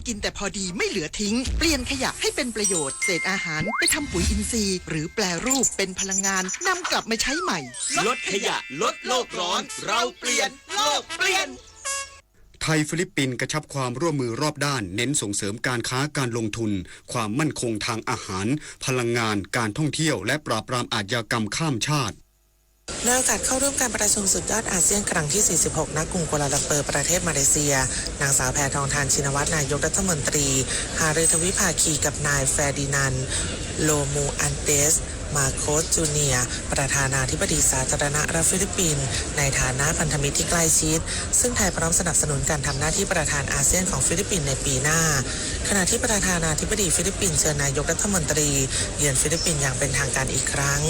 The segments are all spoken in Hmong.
กินแต่พอดีไม่เหลือทิ้ง เปลี่ยนขยะให้เป็นประโยชน์ เศษอาหารไปทำปุ๋ยอินทรีย์ หรือแปรรูปเป็นพลังงาน นำกลับมาใช้ใหม่ ลดขยะ ลดโลกร้อน เราเปลี่ยน โลกเปลี่ยน ไทย-ฟิลิปปินส์กระชับความร่วมมือรอบด้าน เน้นส่งเสริมการค้าการลงทุน ความมั่นคงทางอาหาร พลังงาน การท่องเที่ยว และปราบปรามอาชญากรรมข้ามชาติ ในโอกาสเข้าร่วมการประชุมสุดยอดอาเซียนครั้งที่ สี่สิบหก ณ กรุงกัวลาลัมเปอร์ ประเทศมาเลเซีย นางสาวแพทองธาร ชินวัตร นายกรัฐมนตรี หารือทวิภาคีกับนาย เฟอร์ดินานด์ โลมูอันเตส มาโคส จูเนียร์ ประธานาธิบดีสาธารณรัฐฟิลิปปินส์ ในฐานะพันธมิตรที่ใกล้ชิด ซึ่งไทยพร้อมสนับสนุนการทำหน้าที่ประธานอาเซียนของฟิลิปปินส์ในปีหน้า ขณะที่ประธานาธิบดีฟิลิปปินส์เชิญนายกรัฐมนตรีเยือนฟิลิปปินส์อย่างเป็นทางการอีกครั้ง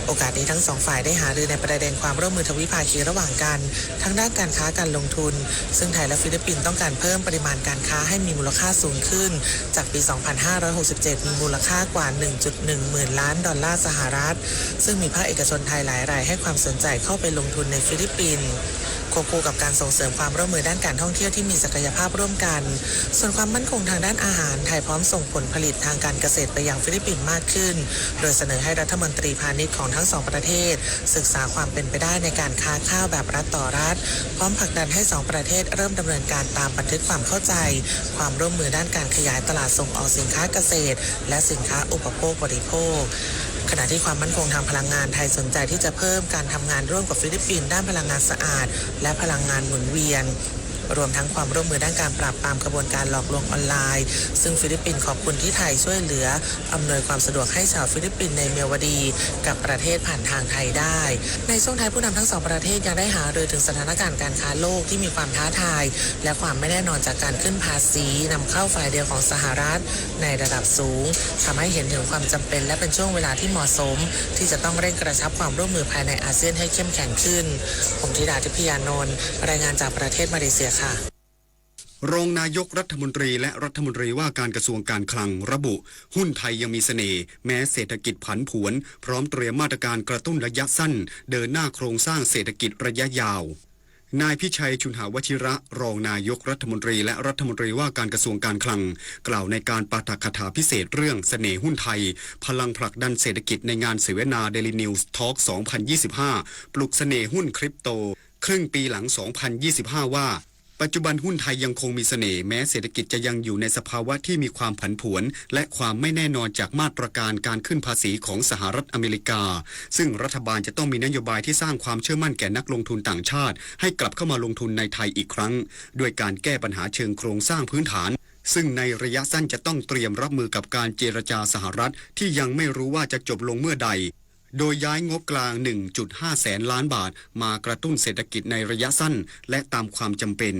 โอกาสนี้ทั้งสองฝ่ายได้หารือในประเด็นความร่วมมือทวิภาคีระหว่างกัน ทั้งด้านการค้าการลงทุน ซึ่งไทยและฟิลิปปินส์ต้องการเพิ่มปริมาณการค้าให้มีมูลค่าสูงขึ้น จากปี สองพันห้าร้อยหกสิบเจ็ด มีมูลค่ากว่า หนึ่งจุดหนึ่งหมื่นล้านดอลลาร์สหรัฐ ซึ่งมีภาคเอกชนไทยหลายรายให้ความสนใจเข้าไปลงทุนในฟิลิปปินส์ ควบคู่กับการส่งเสริมความร่วมมือด้านการท่องเที่ยวที่มีศักยภาพร่วมกัน ส่วนความมั่นคงทางด้านอาหาร ไทยพร้อมส่งผลผลิตทางการเกษตรไปยังฟิลิปปินส์มากขึ้น โดยเสนอให้รัฐมนตรีพาณิชย์ของทั้งสองประเทศ ศึกษาความเป็นไปได้ในการค้าข้าวแบบรัฐต่อรัฐ พร้อมผลักดันให้สองประเทศเริ่มดำเนินการตามบันทึกความเข้าใจ ความร่วมมือด้านการขยายตลาดส่งออกสินค้าเกษตร และสินค้าอุปโภคบริโภค ขณะที่ความมั่นคงทางพลังงาน ไทยสนใจที่จะเพิ่มการทำงานร่วมกับฟิลิปปินส์ด้านพลังงานสะอาด และพลังงานหมุนเวียน รวมทั้งความร่วมมือด้านการปราบปรามขบวนการหลอกลวงออนไลน์ ซึ่งฟิลิปปินส์ขอบคุณที่ไทยช่วยเหลืออำนวยความสะดวกให้ชาวฟิลิปปินส์ในเมียวดีกลับประเทศผ่านทางไทยได้ ในช่วงท้ายผู้นำทั้งสองประเทศยังได้หารือถึงสถานการณ์การค้าโลกที่มีความท้าทาย และความไม่แน่นอนจากการขึ้นภาษีนำเข้าฝ่ายเดียวของสหรัฐในระดับสูง ทำให้เห็นถึงความจำเป็นและเป็นช่วงเวลาที่เหมาะสม ที่จะต้องเร่งกระชับความร่วมมือภายในอาเซียนให้เข้มแข็งขึ้น ผมธิดา ทิพยานนท์ รายงานจากประเทศมาเลเซียค่ะ รองนายกรัฐมนตรีและรัฐมนตรีว่าการกระทรวงการคลังระบุ หุ้นไทยยังมีเสน่ห์แม้เศรษฐกิจผันผวน พร้อมเตรียมมาตรการกระตุ้นระยะสั้น เดินหน้าโครงสร้างเศรษฐกิจระยะยาว นายพิชัย ชุนหวชิระ รองนายกรัฐมนตรีและรัฐมนตรีว่าการกระทรวงการคลัง กล่าวในการปาฐกถาพิเศษเรื่องเสน่ห์หุ้นไทย พลังผลักดันเศรษฐกิจในงานเสวนา Daily News Talk สองพันยี่สิบห้า ปลุกเสน่ห์หุ้นคริปโต ครึ่งปีหลัง สองพันยี่สิบห้า ว่า ปัจจุบันหุ้นไทยยังคงมีเสน่ห์แม้เศรษฐกิจจะยังอยู่ในสภาวะที่มีความผันผวน และความไม่แน่นอนจากมาตรการการขึ้นภาษีของสหรัฐอเมริกา ซึ่งรัฐบาลจะต้องมีนโยบายที่สร้างความเชื่อมั่นแก่นักลงทุนต่างชาติ ให้กลับเข้ามาลงทุนในไทยอีกครั้ง ด้วยการแก้ปัญหาเชิงโครงสร้างพื้นฐาน ซึ่งในระยะสั้นจะต้องเตรียมรับมือกับการเจรจาสหรัฐที่ยังไม่รู้ว่าจะจบลงเมื่อใด โดยย้ายงบกลาง หนึ่งจุดห้าแสนล้านบาท มากระตุ้นเศรษฐกิจในระยะสั้น และตามความจำเป็น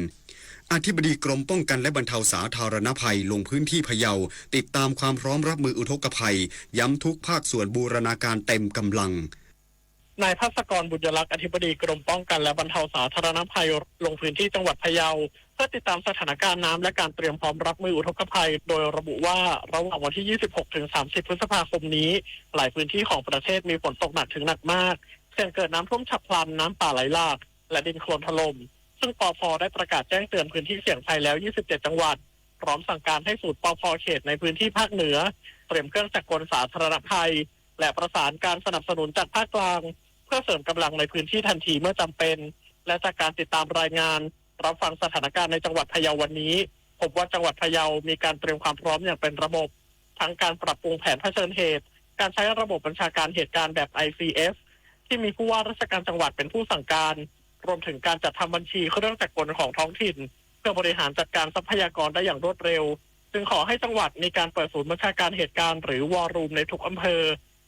อธิบดีกรมป้องกันและบรรเทาสาธารณภัยลงพื้นที่พะเยา ติดตามความพร้อมรับมืออุทกภัย ย้ำทุกภาคส่วนบูรณาการเต็มกำลัง นายภัสกร บุญยลักษณ์ อธิบดีกรมป้องกันและบรรเทาสาธารณภัย ลงพื้นที่จังหวัดพะเยา เพื่อติดตามสถานการณ์น้ำและการเตรียมพร้อมรับมืออุทกภัย โดยระบุว่าระหว่างวันที่ ยี่สิบหก ถึง สามสิบ พฤษภาคมนี้ หลายพื้นที่ของประเทศมีฝนตกหนักถึงหนักมาก เสี่ยงเกิดน้ำท่วมฉับพลัน น้ำป่าไหลหลาก และดินโคลนถล่ม ซึ่ง ปภ ได้ประกาศแจ้งเตือนพื้นที่เสี่ยงภัยแล้ว ยี่สิบเจ็ด จังหวัด พร้อมสั่งการให้ศูนย์ ปภ เขตในพื้นที่ภาคเหนือ เตรียมเครื่องจักรกลสาธารณภัย และประสานการสนับสนุนจากภาคกลาง เพื่อเสริมกำลังในพื้นที่ทันทีเมื่อจำเป็น และจากการติดตามรายงาน รับฟังสถานการณ์ในจังหวัดพะเยาวันนี้ พบว่าจังหวัดพะเยามีการเตรียมความพร้อมอย่างเป็นระบบ ทั้งการปรับปรุงแผนเผชิญเหตุ การใช้ระบบบัญชาการเหตุการณ์แบบ ไอซีเอฟ ที่มีผู้ว่าราชการจังหวัดเป็นผู้สั่งการ รวมถึงการจัดทำบัญชีเครื่องจักรกลของท้องถิ่น เพื่อบริหารจัดการทรัพยากรได้อย่างรวดเร็ว จึงขอให้จังหวัดมีการเปิดศูนย์บัญชาการเหตุการณ์หรือ War Room ในทุกอำเภอ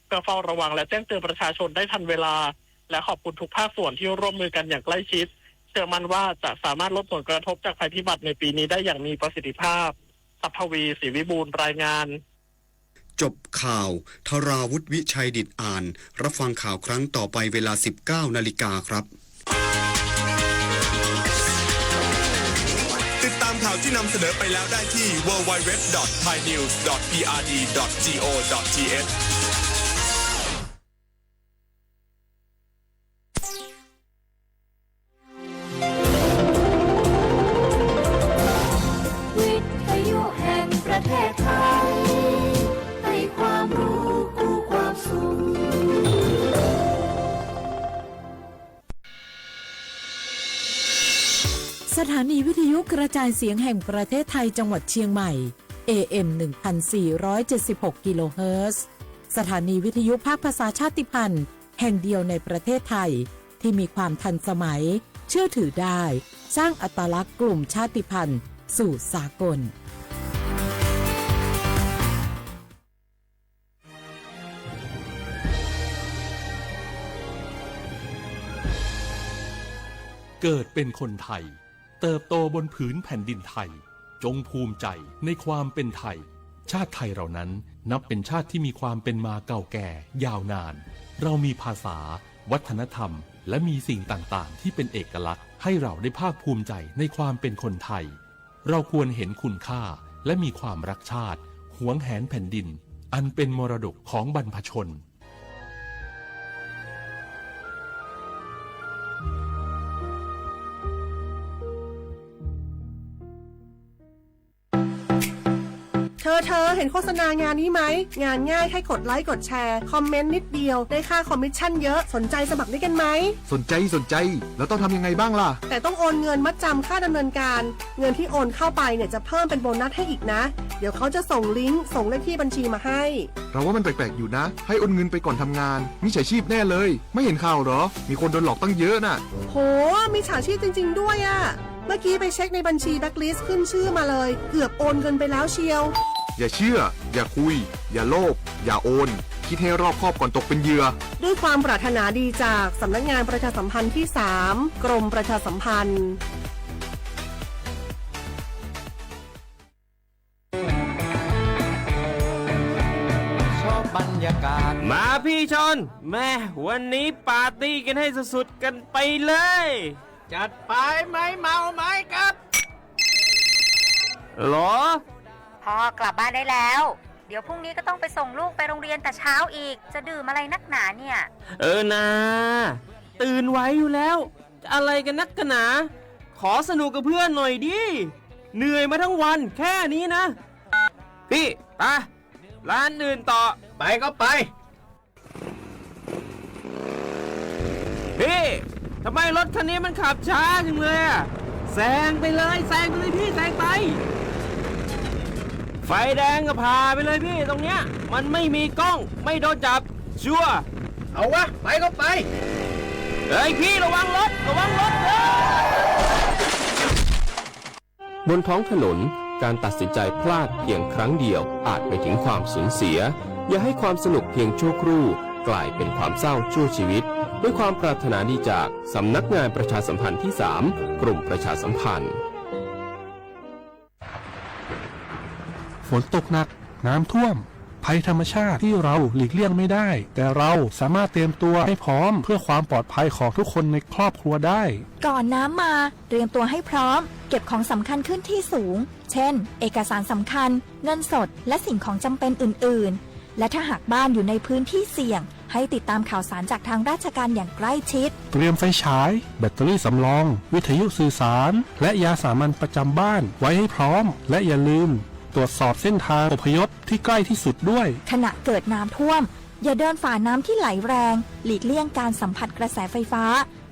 เพื่อเฝ้าระวังและแจ้งเตือนประชาชนได้ทันเวลา และขอบคุณทุกภาคส่วนที่ร่วมมือกันอย่างใกล้ชิด เชื่อมั่นว่าจะสามารถลดผลกระทบจากภัยพิบัติในปีนี้ได้อย่างมีประสิทธิภาพ ทรัพย์ทวี ศรีวิบูลย์ รายงาน จบข่าว ธราวุฒิ วิชัยดิษฐ์อ่าน รับฟังข่าวครั้งต่อไปเวลา สิบเก้านาฬิกาครับ ติดตามข่าวที่นำเสนอไปแล้วได้ที่ ดับเบิลยู ดับเบิลยู ดับเบิลยู ดอท ไทยนิวส์ ดอท พีอาร์ดี ดอท จี โอ ดอท ที เอช ประเทศไทยให้ความรู้คู่ความสุข สถานีวิทยุกระจายเสียงแห่งประเทศไทยจังหวัดเชียงใหม่ เอ เอ็ม หนึ่งพันสี่ร้อยเจ็ดสิบหก กิโลเฮิรตซ์ สถานีวิทยุภาคภาษาชาติพันธุ์แห่งเดียวในประเทศไทย ที่มีความทันสมัย เชื่อถือได้ สร้างอัตลักษณ์กลุ่มชาติพันธุ์สู่สากล เกิดเป็นคนไทย เติบโตบนผืนแผ่นดินไทย จงภูมิใจในความเป็นไทย ชาติไทยเรานั้นนับเป็นชาติที่มีความเป็นมาเก่าแก่ยาวนาน เรามีภาษา วัฒนธรรม และมีสิ่งต่างๆ ที่เป็นเอกลักษณ์ ให้เราได้ภาคภูมิใจในความเป็นคนไทย เราควรเห็นคุณค่า และมีความรักชาติ หวงแหนแผ่นดิน อันเป็นมรดกของบรรพชน เธอ เธอ เห็นโฆษณางานนี้ไหม งานง่ายแค่กดไลค์กดแชร์ คอมเมนต์นิดเดียว ได้ค่าคอมมิชชั่นเยอะ สนใจสมัครด้วยกันไหม สนใจ สนใจ แล้วต้องทำยังไงบ้างล่ะ แต่ต้องโอนเงินมัดจำค่าดำเนินการ เงินที่โอนเข้าไปเนี่ยจะเพิ่มเป็นโบนัสให้อีกนะ เดี๋ยวเขาจะส่งลิงก์ ส่งเลขที่บัญชีมาให้ เราว่ามันแปลกๆอยู่นะ ให้โอนเงินไปก่อนทำงาน มิจฉาชีพแน่เลย ไม่เห็นข่าวเหรอ มีคนโดนหลอกตั้งเยอะน่ะ โห มิจฉาชีพจริงๆด้วยอะ เมื่อกี้ไปเช็คในบัญชีแบล็คลิสต์ขึ้นชื่อมาเลย เกือบโอนเงินไปแล้วเชียว อย่าเชื่อ อย่าคุย อย่าโลภ อย่าโอน คิดให้รอบคอบก่อนตกเป็นเหยื่อ ด้วยความปรารถนาดีจากสำนักงานประชาสัมพันธ์ที่สาม กรมประชาสัมพันธ์ มาพี่ชอน แม่ วันนี้ปาร์ตี้กันให้สุดๆกันไปเลย จัดไป ไม้เมาไม้กัด หรอ พ่อกลับบ้านได้แล้ว เดี๋ยวพรุ่งนี้ก็ต้องไปส่งลูกไปโรงเรียนแต่เช้าอีก จะดื่มอะไรนักหนาเนี่ย เออนา ตื่นไหวอยู่แล้ว จะอะไรกันนักกันหนา ขอสนุกกับเพื่อนหน่อยดิ เหนื่อยมาทั้งวันแค่นี้นะ พี่ ไป ร้านอื่นต่อ ไปก็ไป พี่ ทำไมรถคันนี้มันขับช้าจังเลยอะ แซงไปเลย แซงไปเลยพี่ แซงไป ไฟแดงก็ผ่าไปเลยพี่ ตรงเนี้ย มันไม่มีกล้อง ไม่โดนจับ ชัวร์ เอาวะ ไปก็ไป เฮ้ยพี่ ระวังรถ ระวังรถ เฮ้ย บนท้องถนน การตัดสินใจพลาดเพียงครั้งเดียวอาจไปถึงความสูญเสีย อย่าให้ความสนุกเพียงชั่วครู่กลายเป็นความเศร้าชั่วชีวิต ด้วยความปรารถนาดีจากสำนักงานประชาสัมพันธ์ที่สาม กรมประชาสัมพันธ์ ฝนตกหนัก น้ำท่วม ภัยธรรมชาติที่เราหลีกเลี่ยงไม่ได้ แต่เราสามารถเตรียมตัวให้พร้อมเพื่อความปลอดภัยของทุกคนในครอบครัวได้ ก่อนน้ำมา เตรียมตัวให้พร้อม เก็บของสำคัญขึ้นที่สูง เช่น เอกสารสำคัญ เงินสด และสิ่งของจำเป็นอื่นๆ และถ้าหากบ้านอยู่ในพื้นที่เสี่ยง ให้ติดตามข่าวสารจากทางราชการอย่างใกล้ชิด เตรียมไฟฉาย แบตเตอรี่สำรอง วิทยุสื่อสาร และยาสามัญประจำบ้านไว้ให้พร้อม และอย่าลืม ตรวจสอบเส้นทางอพยพที่ใกล้ที่สุดด้วย ขณะเกิดน้ำท่วม อย่าเดินฝ่าน้ำที่ไหลแรง หลีกเลี่ยงการสัมผัสกระแสไฟฟ้า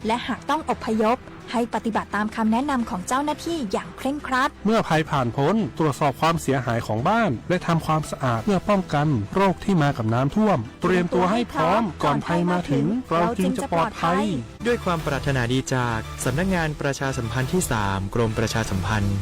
และหากต้องอพยพ ให้ปฏิบัติตามคำแนะนำของเจ้าหน้าที่อย่างเคร่งครัด เมื่อภัยผ่านพ้น ตรวจสอบความเสียหายของบ้าน และทำความสะอาดเพื่อป้องกันโรคที่มากับน้ำท่วม เตรียมตัวให้พร้อม ก่อนภัยมาถึง เราจึงจะปลอดภัย ด้วยความปรารถนาดีจากสำนักงานประชาสัมพันธ์ที่สาม กรมประชาสัมพันธ์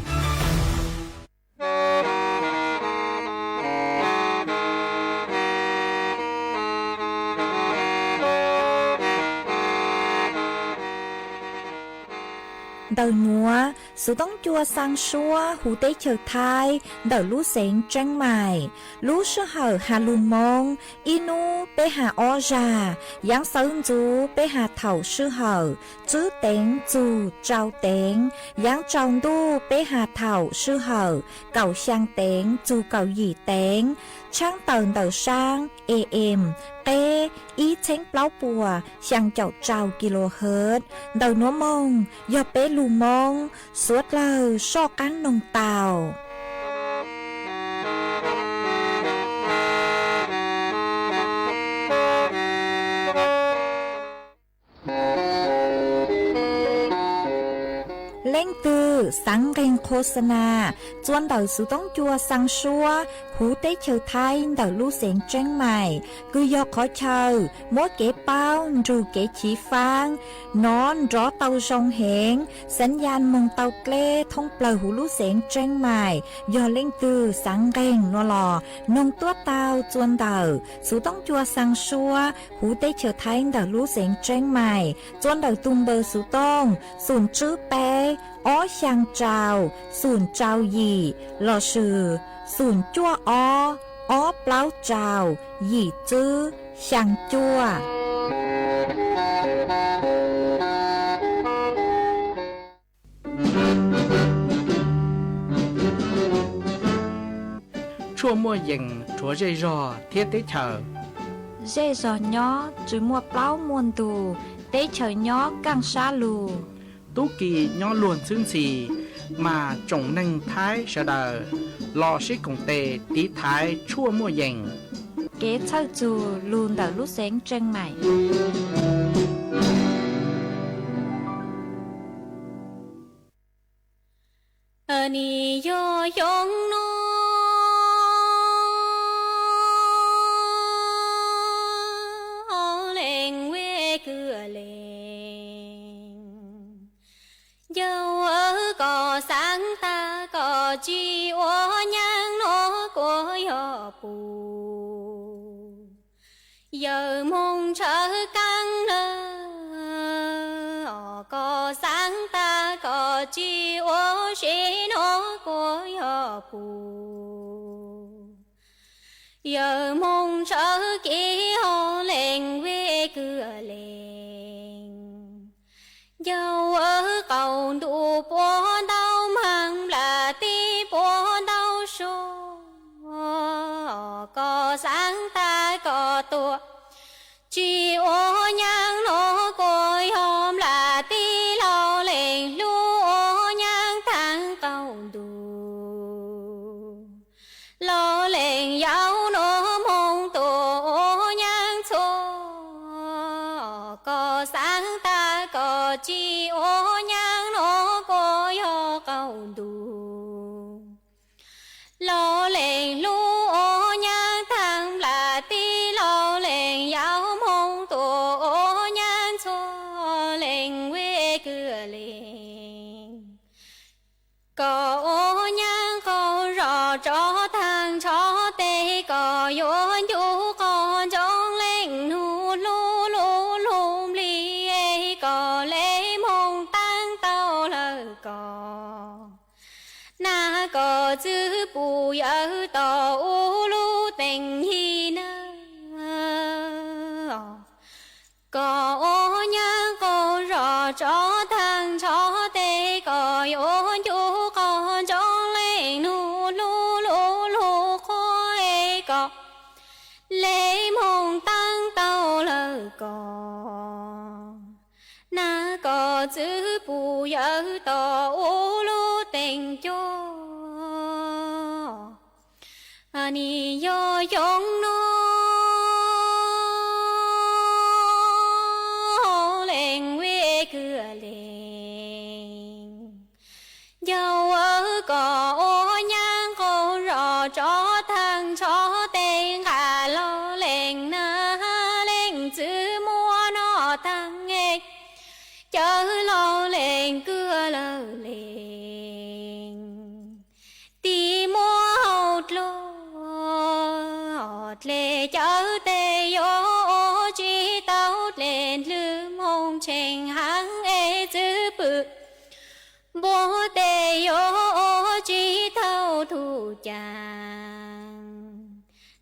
Ntawm nuav, xuv toob cua xaa suab huv teb chaws Thaib ntawm lub xeev Tseeb Maim. Lub sij hawm has lug Moob, ib nub peb has ob zag, yaav xawv ntxuv peb has thaum sij hawm tswb teev txug tsau teev, yaav tsaus ntuj peb has thaum sij hawm kaum xyaa teev txug kaum yim teev, tshaab tawm ntawm saab A M, qeb ib txheeb plaub puas xyaa caum rau kilohertz. Ntawm nuav moog yog peb lug Moob, suav dlawg soj qaab noog tau. Taav Nqeeg Qhua Xa Na, txua ntawm xuv toob cua xaa suab huv teb chaws Thaib ntawm lub xeev Tseeb Maim, kws yog qhov chaw muab kev paub nrug kev chiv faab nov nrov tau zoo heev, xaav yaj moog tau dleb thoob plawg huv lub xeev Tseeb Maim, yog leej twg xaav nqeeg nuav los noog tuab tau txua ntawm xuv toob cua xaa suab huv teb chaws Thaib ntawm lub xeev Tseeb Maim, txua ntawm tug npawb xuv tooj xum tswb peb ob xyaa rau xum rau yim lossis xum cuaj ob ob plaub rau yim tswb xyaa cuaj. Tshuaj muaj yees rhuav zej zog thiab teb chaws. Zej zog nyob tsis muaj plaub muaj ntug, teb chaws nyob kaaj sab lug. Tub ki nyob luag ntxhwb ntxhi, mas tsoom neeg Thaib sawv daws los sib koom tes tiv thaiv tshuaj muaj yees. Kev txhawj txug lug ntawm lub xeev Tseeb Maim. Nim yog xyoo no leej vej kws leej, yawg koj xaav tag koj tsis ua nyaab no kuj yog pum. Yawg moog tshawb kaab lawm, koj xaav tag koj tsis ua si no kuj yog pum. Yawg moog tshawb kiv ho leej vej kws leej, yawg qaum ntuj puab ntau maag nplas tib puab ntau so, koj xaav tag koj tuaj tsis ua nyaab no kuj yog nplas tib lug leej lub ua nyaab taag qaum ntuj. Lug leej yau no moog tuaj ua nyaab txhua, koj xaav tag koj tsis ua nyaab no kuj yog qaum ntuj. Lug leej lub ua nyaab taag nplas tib lug leej yau moog tuaj ua nyaab txhua leej vej kws leej. Koj ua nyaab qaug zog tso taag tsho tes, koj yuav ncu qog ntsoov leej nug lug lug lug nplig, koj le moog taab tau lawm koj. Nag koj txwv pum yawg tom u lub teej yig na. Koj ua nyaab qaug zog tso taag tsho tes, koj yuav ncu qog ntsoov leej nug lug lug lug qhuav, koj le moog taab tau lawm koj. Nag koj txwv pum yawg tom u lub teej cua. Nim yog xyoo no leej vej kws leej, yawg koj ua nyaab qaug zog tso taag tsho tes, nqaj lug leej nag leej txwv muaj noj taag es, cawv lug leej kws lawg leej. Tim muaj hauv dluag dlej cawv tes yuav ua tsis tau dlej ntxwv moog tsheej haav es txwv pwm npua tes yuav ua tsis tau tug caa.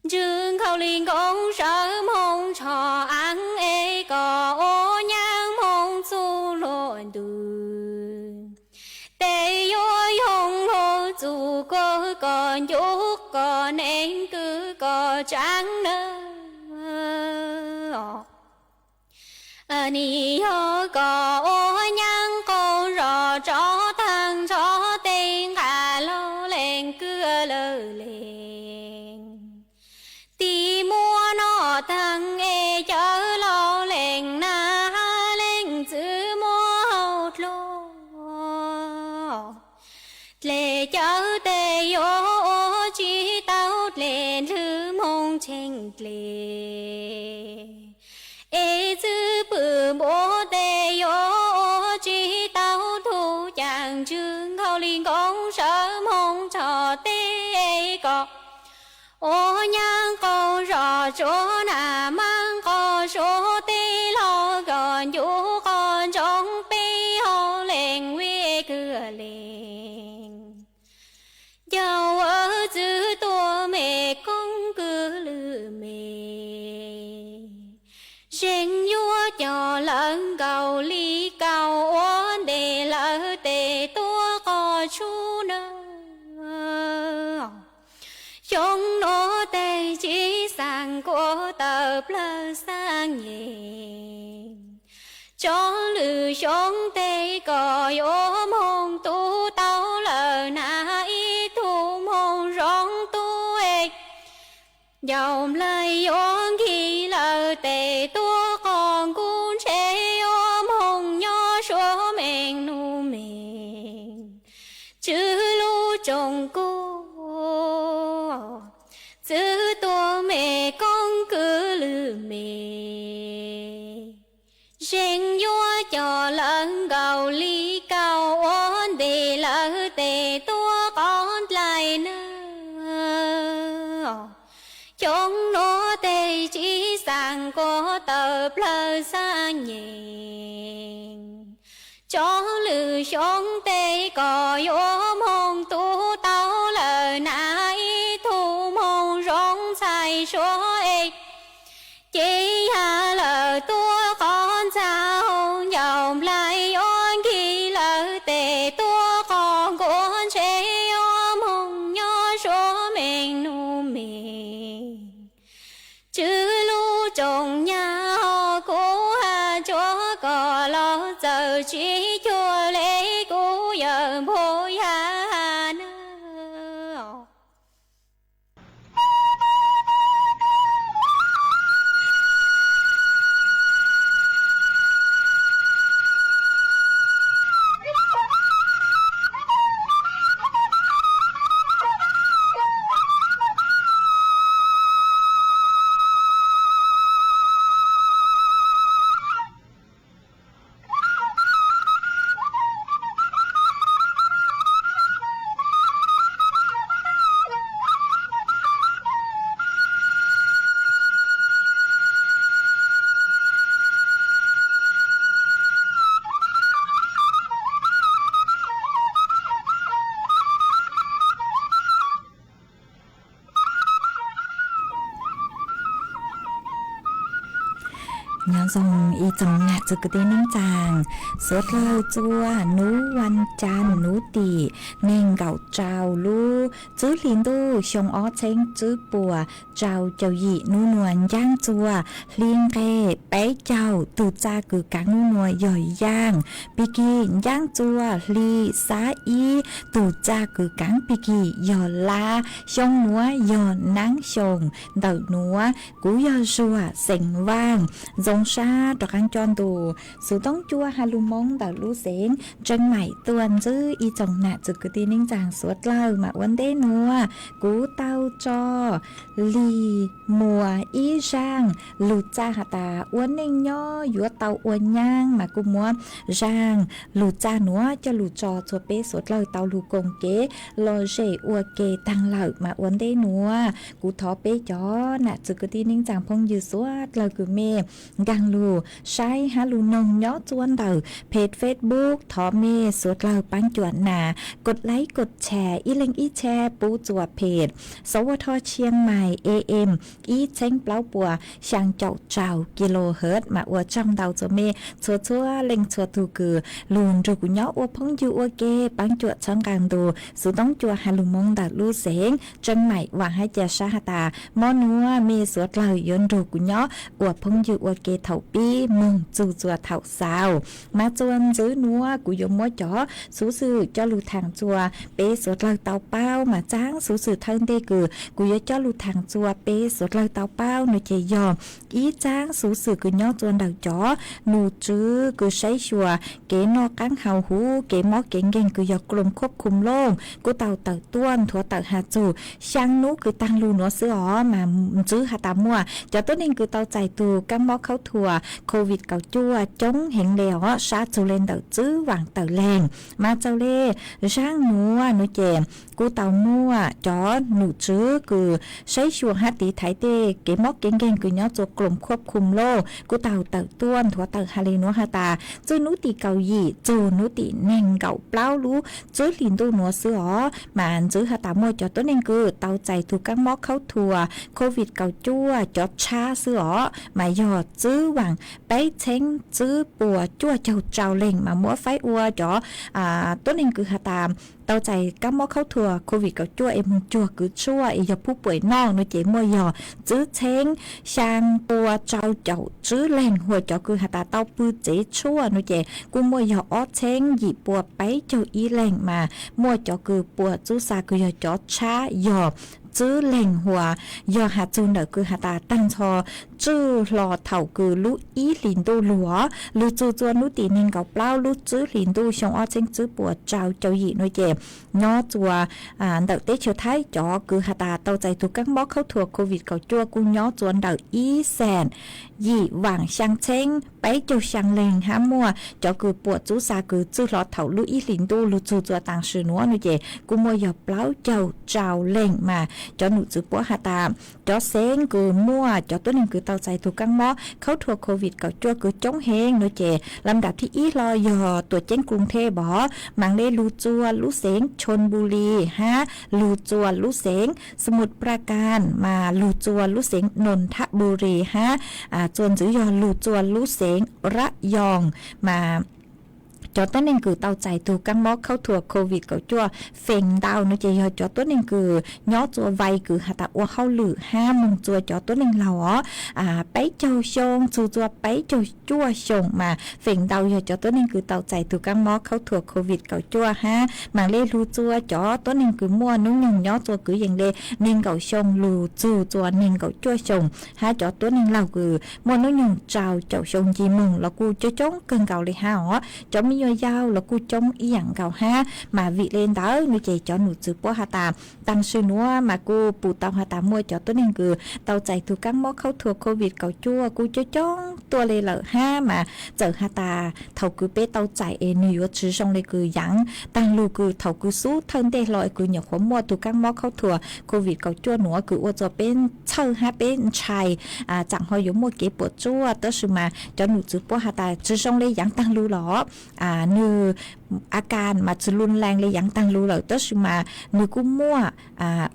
Ntswg nkhaus li nkoos sawv moog tsho aav es, koj ua nyaab moog txug luag ntug tes yuav yoog luag txug kuag, koj ncu koj neeg kws koj tsaav nawb. Nim yog koj ua nyaab qaug zog tso taag tsho tes, nqaj lug leej kws lawg leej. Tim muaj noj taag es cawv lug leej nag leej txwv muaj hauv dluag tsheej dle. Es txwv pwm npua tes yuav ua tsis tau tug caam ntswg nkaus li nkauj sawv moog txhom teb kom ua nyaab qaug zog tsuav nam maab qaug suav teb lug kom ncu qhov ntsoov peb hauv leej vij kwv leej. Ncaus ua txwv tuag me koob kwv lwm me, zeem yuav coj lawv nkaus li kaus ua ntej lawv tes tuaj qhov tshub nawb. Xyoo nuav teg tsib xaam kuas tawm plawg xaab nyem, tso lwm xyoo teg kom yuav moog tub tau lawm na ib tug moog zoo tub es. Ncaus nplaig yuav nkig lawm tes tuaj qhov nkuj ntshe yuav moog nyob suav meej nub meej. Tswv lub tsoom kuj txwv tuag me koob kwv lwm me, zeem yuav coj lawv nkaus li kaus ua ntej lawv tes tuaj qhov dlaim nawb. Xyoo nuav teg tsib xaam kuas tawm plawg xaab nyem, tso lwm xyoo teg kom yuav moog tub tau lawm na ib tug moog zoo ntxhais suav es. Ces yog lawm tuaj qhov ntxag hauv ncaus nplaig yuav nkig lawm tes tuaj qhov nkuaj ntshe yuav moog nyob suav meej nub meej. Tswv lub tsoom nyab ho kuv has tsuav kom los txawm tsis cuag le kuv yawm npua yaj has nawb. Nyob zoo ib tsoom nam txiv kwv tij neej tsaa, suav dlawg txua nub vas cas nub tim neeg nkaum rau lub txwb hli ntuj xyoo ob txheeb tswb puas rau caum yim nub nuav ncaab txua hli nqe peb caug tug txaj kws kaav nub nuav yog yaaj, pig kig ncaab txua hli xab ib tug txaj kws kaav pig kig yog lab, xyoo nuav yog naab xyoo ntawm nuav. Kuv yog Zuag xeem Vaaj, zoo sab rov qaab coj ntu xuv toob cua has lug Moob ntawm lub xeev Tseem Maim tuaj ntsib ib tsoom nam txiv kwv tij neej tsaa suav dlawg mas ua ntej nuav kuv tau tso Lig Muas ib zaaj lug txaj has tas ua neej nyob yuav tau ua nyaab mas kuj muab zaaj lug txaj nuav coj lug tso txug peb suav dlawg tau lug koom kev lom zem ua ke taag lawm mas ua ntej nuav kuv thov peb cov nam txiv kwv tij neej tsaa phooj ywg suav dlawg kws mej nkaag lug saib hab lug noog nyob txua ntawm peg Facebook, thov mej suav dlawg paab cuam nas kod like kod share ib leeg ib share pub txua peg Sov Ua Tho Tshiab Mais A M ib txheeb plaub puas xyaa caum rau kilohertz mas ua tsaug ntau txua mej txhua txhua leej txhua tug kws lug nrug kuv nyob ua phooj ywg ua ke paab cuam txhawb nqaa ntu xuv toob cua has lug Moob ntawm lub xeev Tseem Maim. Vaam hab ca sab has tas mob nuav mej suav dlawg yuav nrug kuv nyob ua phooj ywg ua ke thaum pib moog txug txua thaum xaus. Mas txua ntxiv nuav kuv yuav muab cov xuv xwm coj lug thaam txua peb suav dlawg tau paub mas txav xuv xwm thawj ntej kws Kuv yuav coj lug thaam txug peb suav dlawg tau paub no ces yog ib txaab xuv xwm kws nyob txug ntawm cov num tswv kws saib xyuas kev noj qaab haus huv, kev mob kev nkeeg kws yog กรมควบคุมโรค kuj tau tawm tuaj nthuav tawm has txug xyaa nub kws taag lug nuav xwb os mas ntxwv has tas muaj cov tuab neeg kws tau txais tug kaab mob khaub thuas COVID kaum cuaj coob heev le os, sab txug le ntawm tswb vaam tawm leeg. Mas txawm le zaab nuav nuav ces kuj tau muaj cov num tswv kws saib xyuas hab tiv thaiv tej kev mob kev nkeeg kws nyob txug กรมควบคุมโรค kuj tau tawm tuaj nthuav tawm has le nuav has tas txwj nub tim kaum yim txug nub tim neeg nkaum plaub lub tswb hlis ntuj nuav xwb os mas ntxwv has tas muaj cov tuab neeg kws tau txais tug kaab mob khaub thuas COVID kaum cuaj cov tshab xwb os mas yog tswb vaam peb txheeb tswb puas cuaj caug rau leeg mas muab faib ua cov tuab neeg kws has tas tau txais kaab mob khaub thuas COVID kaum cuaj es moog cuag kws tshuaj es yog phub puam noj nuav ces muaj yog tswb txheeb xyaa pua rau caum tswb leeg, hua cov kws has tas tau pw tsev tshuaj nuav ces kuj muaj yog ob txheeb yim pua peb caug ib leeg mas muaj cov kws puas txub xa kws yog cov tshab yog tswb leeg, hua yog has txug ntawm kws has tas taag nrho tswj hlo thaum kws lub ib hlis ntuj lug os lug txug txua nub tim neeg nkaum plaub lub tswb hlis ntuj xyoo ob txheeb tswb puas rau caum yim nuav ces nyob txua ntawm teb chaws Thaib cov kws has tas tau txais tug kaab mob khaub thuas COVID kaum cuaj kuj nyob txua ntawm ib xees yim vaam xyaa txheeb peb caug xyaa leeg hab muaj cov kws puas txub xa kws tswj hlo thaum lub ib hlis ntuj lug txug txua taam sim nuav nuav ces kuj muaj yog plaub caug rau leeg mas cov num tswv puab has tas cov xeev kws muaj cov tuab neeg kws tau txais tug kaab mob khaub thuas COVID kaum cuaj kws coob heev nuav ces lam dam thib ib hlo yog tuam ceeb Kruv Theb os, maam le lug txua lub xeev Chon Bu Li hab lug txua lub xeev Sa Mus Pra Kaas mas lug txua lub xeev Noos Thab Bu Ri hab txua ntxwv yog lug txua lub xeev Rab Yoos mas cov tuab neeg kws tau txais tug kaab mob khaub thuas COVID kaum cuaj feem ntau nuav ces yog cov tuab neeg kws nyob txua vais kws has tas ua hauj lwm hab moog txua cov tuab neeg laug os peb caug xyoo txug txua peb caug cuaj xyoo mas feem ntau yog cov tuab neeg kws tau txais tug kaab mob khaub thuas COVID kaum cuaj hab maam le lug txua cov tuab neeg kws muaj nub nyoog nyob txua kwv yees le neeg nkaum xyoo lug txug txua neeg nkaum cuaj xyoo hab cov tuab neeg laug kws muaj nub nyoog rau caum xyoo nce moog los kuj coob coob kawg nkaus le hab os. Cov me nyuam yaus los kuj coob ib yaam nkaus hab mas vim le ntawd nuav ces cov num tswv puab has tas taam sim nuav mas kuj pum tau has tas muaj cov tuab neeg kws tau txais tug kaab mob khaub thuas COVID kaum cuaj kuj coob coob tuaj le lawm hab mas txawm has tas thaum kws peb tau txais es nwg yuav tsi zoo le kws yaav taag lug kws thaum kws xub thawj ntej hlo es kws nyuam qhuav muaj tug kaab mob khaub thuas COVID kaum cuaj nuav kws ua txug peb txhawj hab peb ntshai tsaam ho yuav muaj kev puam tsuaj tab sis mas cov num tswv puab has tas tsi zoo le yaav taag lug los nwg a kas mas tsi lug lees le yaav taag lug lawm tab sis mas nwg kuj muaj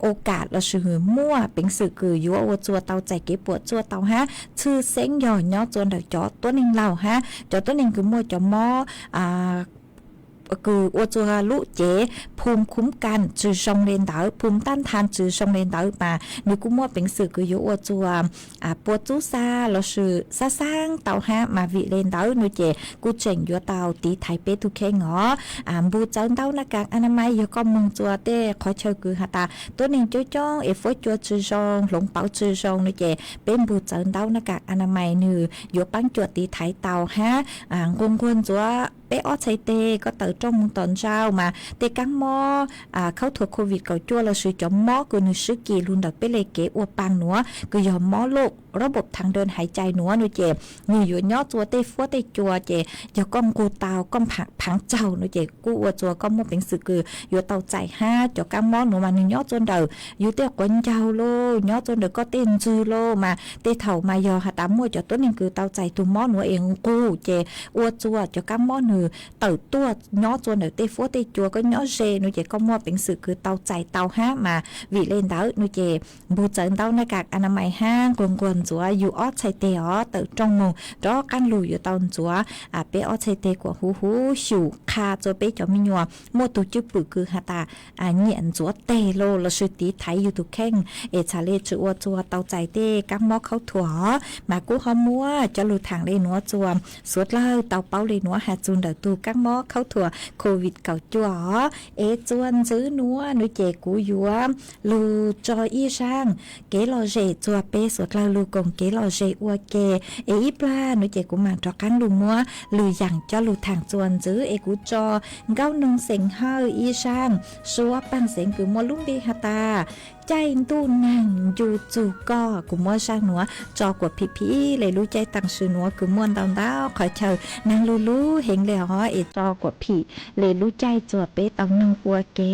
o kam lossis muaj peev xwm kws yuav ua txug tau txais kev puam tsuaj tau hab tshwj xeeb yog nyob txua ntawm cov tuab neeg laug hab cov tuab neeg kws muaj cov mob kws ua txug lub cev phum khuv kas tsi zoo le ntawd, phum tab thas tsi zoo le ntawd mas nwg kuj muaj peev xwm kws yuav ua txug puas txub xa lossis xab xaab tau hab mas vim le ntawd nuav ces kuj tseem yuav tau tiv thaiv peb tug kheej os. Npug txawv ntaub naj kas a na mais yog koj moog txua tej qhov chaw kws has tas tuab neeg coob coob es fuab cua tsi zoo hloov pauv tsi zoo nuav ces peb npug txawv ntaub naj kas a na mais nwg yuav paab cuam tiv thaiv tau hab nquag nquag ntxuav peb ob txhais teg koj tawm rooj moog tom ntsauj mas tej kaab mob khaub thuas COVID kaum cuaj lossis cov mob kws nwg swb kis lug ntawm peb le kev ua paa nuav kws yog mob loj rob npaum thav daj haiv cai nuav nuav ces nwg yuav nyob txua tej fuab tej cua ces yog koj nqug tau koj phaav tsaug nuav ces kuj ua txua koj muaj peev xwm kws yuav tau txais hab cov kaab mob nuav mas nwg nyob txua ntawm yug tej quav ncaug lauj, nyob txua ntawm koj tej ntswg lauj mas tej thaum mas yog has tas muaj cov tuab neeg kws tau txais tug mob nuav es nqug ces ua txua cov kaab mob nwg tawm tuaj nyob txua ntawm tej fuab tej cua koj nyob ze nuav ces koj muaj peev xwm kws tau txais tau hab mas vim le ntawd nuav ces npug txawv ntaub naj kas a na mais hab nquag nquag ntxuav yus ob txhais tes os, tawm rooj mus rov qab lug yuav tau ntxuav peb ob txhais tes kom huv huv xyum qha rua peb cov me nyuam muaj tug cwj pwm kws has tas nyiam ntxuav teg los lossis tiv thaiv yus tug kheej es txhad le tsi ua txuas tau txais tej kaab mob khaub thuas os. Mas kuv ho muab cov lug thaam le nuav txuas, suav dlawg tau paub le nuav has txug ntawm tug kaab mob khaub thuas COVID kaum cuaj os. Es txuas ntxwv nuav nuav ces kuv yuav lug tso ib zaaj kev lom zem txuas peb suav dlawg lug koom kev lom zem ua ke. Es ib plag nuav ces kuv maam rov qaab lug muab lwm yaam coj lug thaam txuas ntxwv. Es kuv tso Nkaub Noog Xeem Hawj ib zaaj, Suav Paaj Xeev kws muaj lub npe has tas Caij Ntuj Neeg Ncu Txug Koj. Kuv muab zaaj nuav tso kuas phim phim le lub caij taam sim nuav kws muaj ntau ntau qhov chaw naag lug lub heev le hov, es tso kuas phim le lub caij txuas peb tau noog ua ke.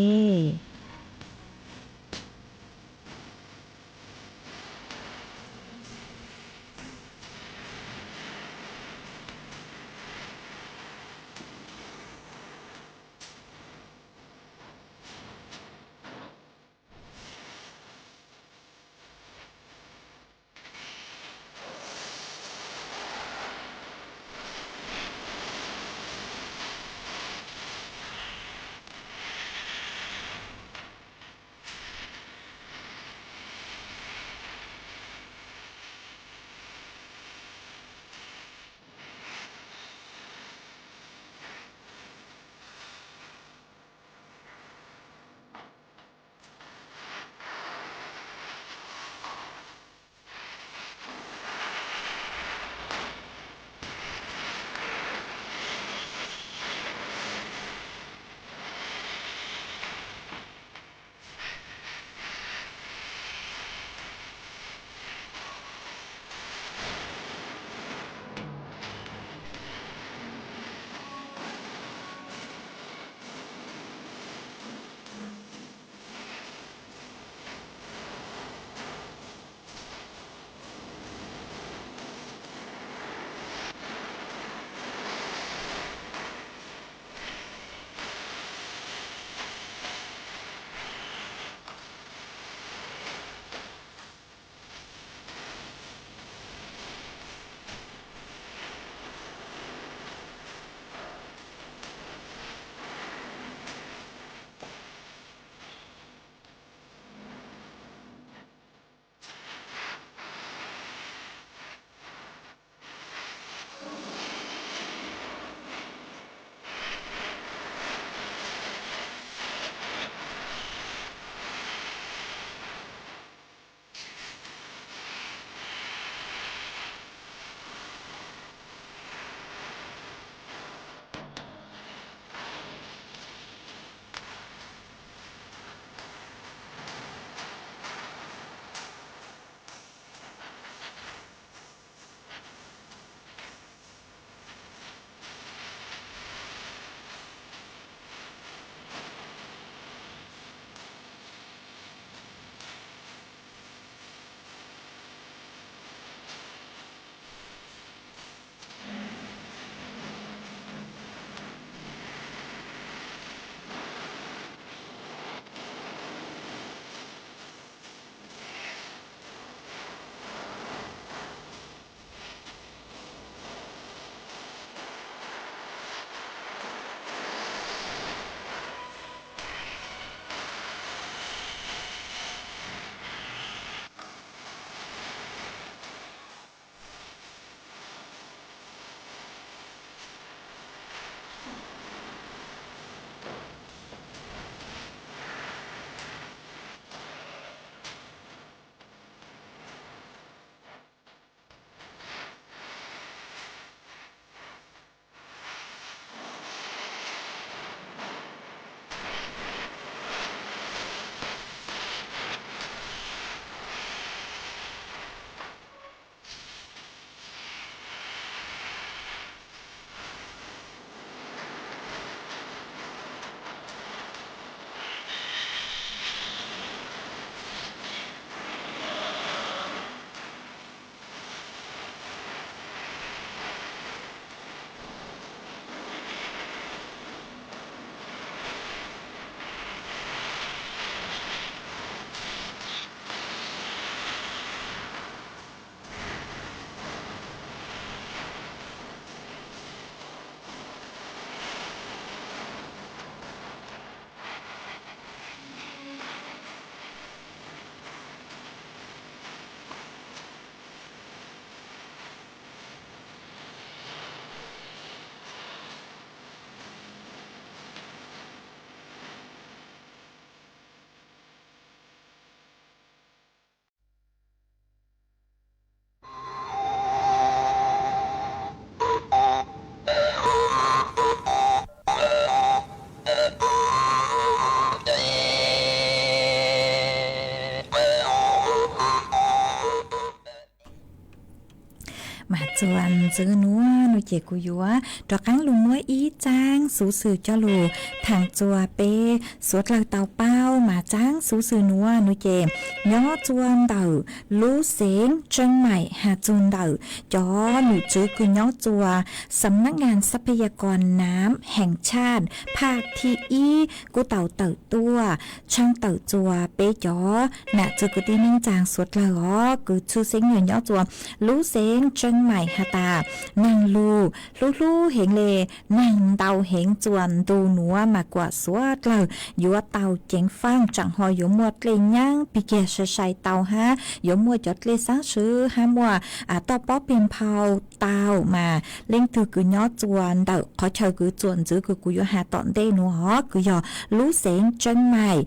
Mas txuas ntxiv nuav no ces kuv yuav rov qaab lug muab ib tsaab xuv xwm coj lug thaam txuas peb suav dlawg tau paub. Mas tsaab xuv xwm nuav no ces nyob txuas ntawm lub xeev Tseeb Maim has txug ntawm cov num tswv kws nyob txuas ສຳນັກງານຊັບພະຍາກອນນ້ຳແຫ່ງຊາດ ພາກທີ ib kuj tau tawm tuaj tshaab tawm txuas peb cov nam txiv kwv tij neej tsaa suav dlawg os, kws tshwj xeeb yog nyob txuas lub xeev Tseeb Maim has tas naag lug hlub hlub heev le, naag ntau heev txuas ntu nuav mas kuas suav dlawg yuav tau ceev faaj, tsaam ho yuav muaj dlej nyaab pig kiag sai sai tau hab yuav muaj cov dlej xaab swv hab muaj toj pob peg nphau tau. Mas leej twg kws nyob txuas ntawm qhov chaw kws txuas ntxiv kws kuv yuav has tom ntej nuav os, kws yog lub xeev Tseeb Maim,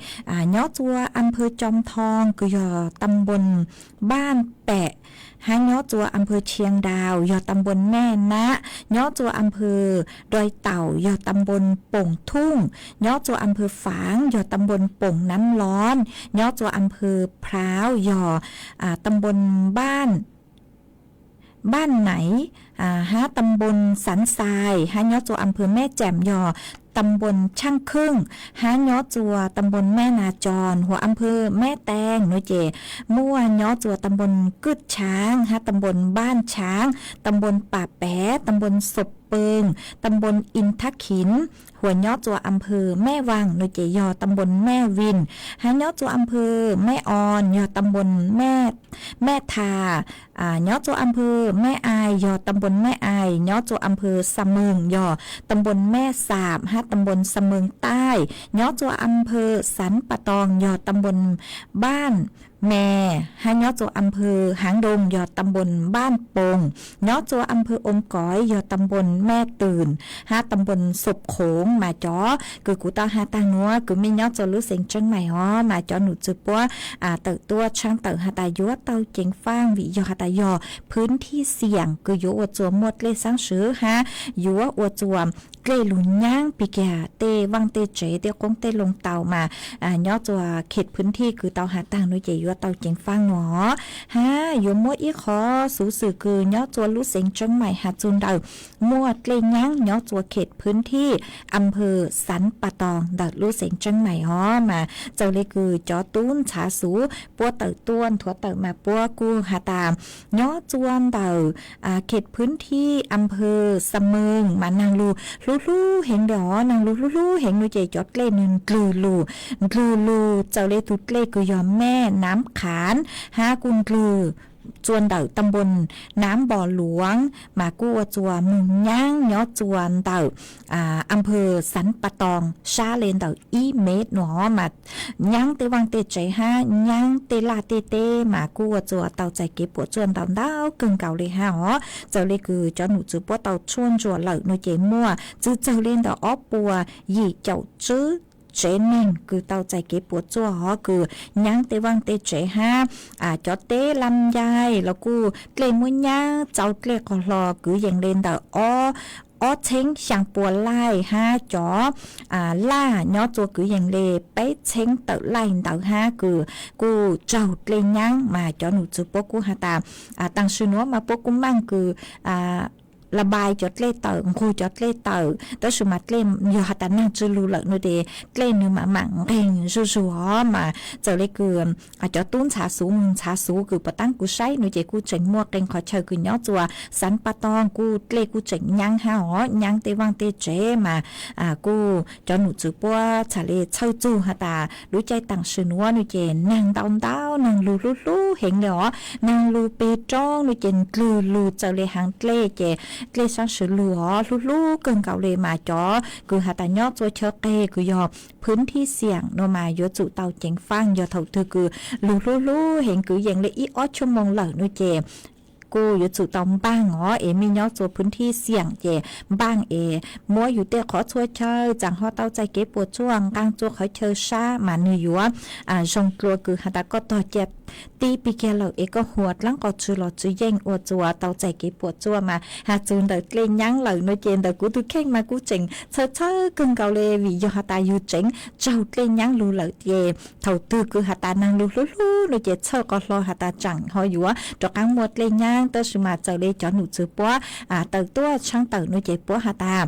nyob txuas ອຳເພີ Chao Thoo kws yog ຕຳບົນ Npaaj Pem, hab nyob txuas ອຳເພີ Chiang Dao yog ຕຳບົນ Mae Naq, nyob txuas ອຳເພີ Doi Tau yog ຕຳບົນ Poo Thung, nyob txuas ອຳເພີ Faam yog ຕຳບົນ Poo Nam Lon, nyob txuas ອຳເພີ Phrav yog ຕຳບົນ Npaaj Naiv, hab ຕຳບົນ Saaj Sai, hab nyob txuas ອຳເພີ Mae Chem yog ຕຳບົນ Chang Khung, hab nyob txuas ຕຳບົນ Mae Na Chon, hua ອຳເພີ Mae Teng no ces muaj nyob txuas ຕຳບົນ Kut Chang, hab ຕຳບົນ Npaaj Chang, ຕຳບົນ Pam Pem, ຕຳບົນ Sop Peung, ຕຳບົນ Inh Thak Khin, hua nyob txuas ອຳເພີ Mae Vang no ces yog ຕຳບົນ Mae Vin, hab nyob txuas ອຳເພີ Mae On yog ຕຳບົນ Mae Tha, nyob txuas ອຳເພີ Mae Ai yog ຕຳບົນ Mae Ai, nyob txuas ອຳເພີ Sa Meung yog ຕຳບົນ Mae Sam, hab ຕຳບົນ Sa Meung Tai, nyob txuas ອຳເພີ Saam Pa Tong yog ຕຳບົນ Npaaj Mae, hab nyob txuas ອຳເພີ Haang Dong yog ຕຳບົນ Npaaj Pong, nyob txuas ອຳເພີ Om Koy yog ຕຳບົນ Mae Twn, hab ຕຳບົນ Sop Khoom. Mas cov kws kuv tau has taag nuav kws mej nyob txuas lub xeev Tseeb Maim os, mas cov num txwv puab tawm tuaj tshaab tawm has tas yuav tau ceev faaj vim yog has tas yog ພື້ນທີ່ສ່ຽງ kws yuav ua txuas muaj dlej xaab swv hab yuav ua txuas dlej lug nyaab pig kiag tej vaaj tej tsev tej qoob tej loo tau. Mas nyob txuas ເຂດພື້ນທີ່ kws tau has taag nuav ces yuav tau ceev faaj nuav. Hab yuav muab ib qhov xuv xwm kws nyob txuas lub xeev Tseeb Maim has txug ntawm muaj dlej nyaab nyob txuas ເຂດພື້ນທີ່ ອຳເພີ Saam Pa Tong ntawm lub xeev Tseeb Maim os. Mas txawm le kws cov tub ntxhab xuv puab tawm tuaj nthuav tawm mas puab kuj has tas nyob txuas ntawm ເຂດພື້ນທີ່ ອຳເພີ Sa Meung mas naag lug hlub hlub heev le os, naag lug hlub hlub heev no ces cov dlej nwg ndlwg lug, ndlwg lug txawm le tug dlej kws yog ແມ່ນ້ຳຂານ hab kuj ndlwg txuas ntawm ຕຳບົນ Nam Bo Luang, mas kuj ua txuas moog nyaab nyob txuas ntawm ອຳເພີ Saam Pa Tong sab le ntawm ib mev nuav os. Mas nyaab tej vaaj tej tsev hab nyaab tej laj tej teb mas kuj ua txuas tau txais kev puam tsuaj ntau ntau kawg nkaus le hab os. Txawm le kws cov num txwv puab tau tshuaj ntsuam lawm no ces muaj txwv txawg le ntawm ob puas yim caum tswb tsev neeg kws tau txais kev puam tsuaj hov, kws nyaab tej vaaj tej tsev hab cov teb lam ncai los kuj dlej muab nyaab, txaus dlej qos hlo kwv yees le ntawm ob txheeb xyaa pua laij hab cov laj nyob txuas kwv yees le peb txheeb tawm laij ntawd hab kws kuj raug dlej nyaab. Mas cov num txwv puab kuj has tas taam sim nuav mas puab kuj maaj kws la npai cov dlej tawm, nqug cov dlej tawm, tab sis mas dlej yog has tas naag tsi lug lawm no ces dlej nwg mam mam nqeeg zuj zug hov. Mas txawm le kws cov tub ntxhab xuv mus ntxhab xuv kws puag taab kuv saib no ces kuj tseem muaj qee qhov chaw kws nyob txuas Saam Pa Tong kuj dlej kuj tseem nyaab hab hov, nyaab tej vaaj tej tsev. Mas kuj cov num txwv puab txhad le txhawj txug has tas lub caij taam sim nuav no ces naag ntau ntau, naag lug hlub hlub heev le os, naag lug peg roob no ces ndlwg lug txawm le haav dlej ces dlej saab swv lug hov hlub hlub kawg nkaus le. Mas cov kws has tas nyob txuas chaw qeg kws yog ພື້ນທີ່ສ່ຽງ no mas yuav tsum tau ceev faaj, yog thaum twg kws lug hlub hlub heev kwv yees le ib ob ຊົ່ວໂມງ lawm no ces kuj yuav tsum tau npaaj os, es mej nyob txuas ພື້ນທີ່ສ່ຽງ ces npaaj es muab yug tej qhov txhua chaw tsaam ho tau txais kev puam tsuaj, nqaa txuas qhov chaw sab mas nwg yuav zoo dlua kws has tas koj tog cia tib pig kiag lawm es koj huas dlaab qos tsw los tsw yeej ua txuas tau txais kev puam tsuaj mas has txug ntawm dlej nyaab lawm no ces ntawm kuv tug kheej mas kuv tseem txhawj txhawj kawg nkaus le vim yog has tas yug tseev tsaug dlej nyaab lug lawm ces thaum twg kws has tas naag lug hlub hlub no ces txhawj qhov hlo has tas tsaam ho yuav rov qaab muaj dlej nyaab tab sis mas txawm le cov num tswv puab tawm tuaj tshaab tawm no ces puab has tas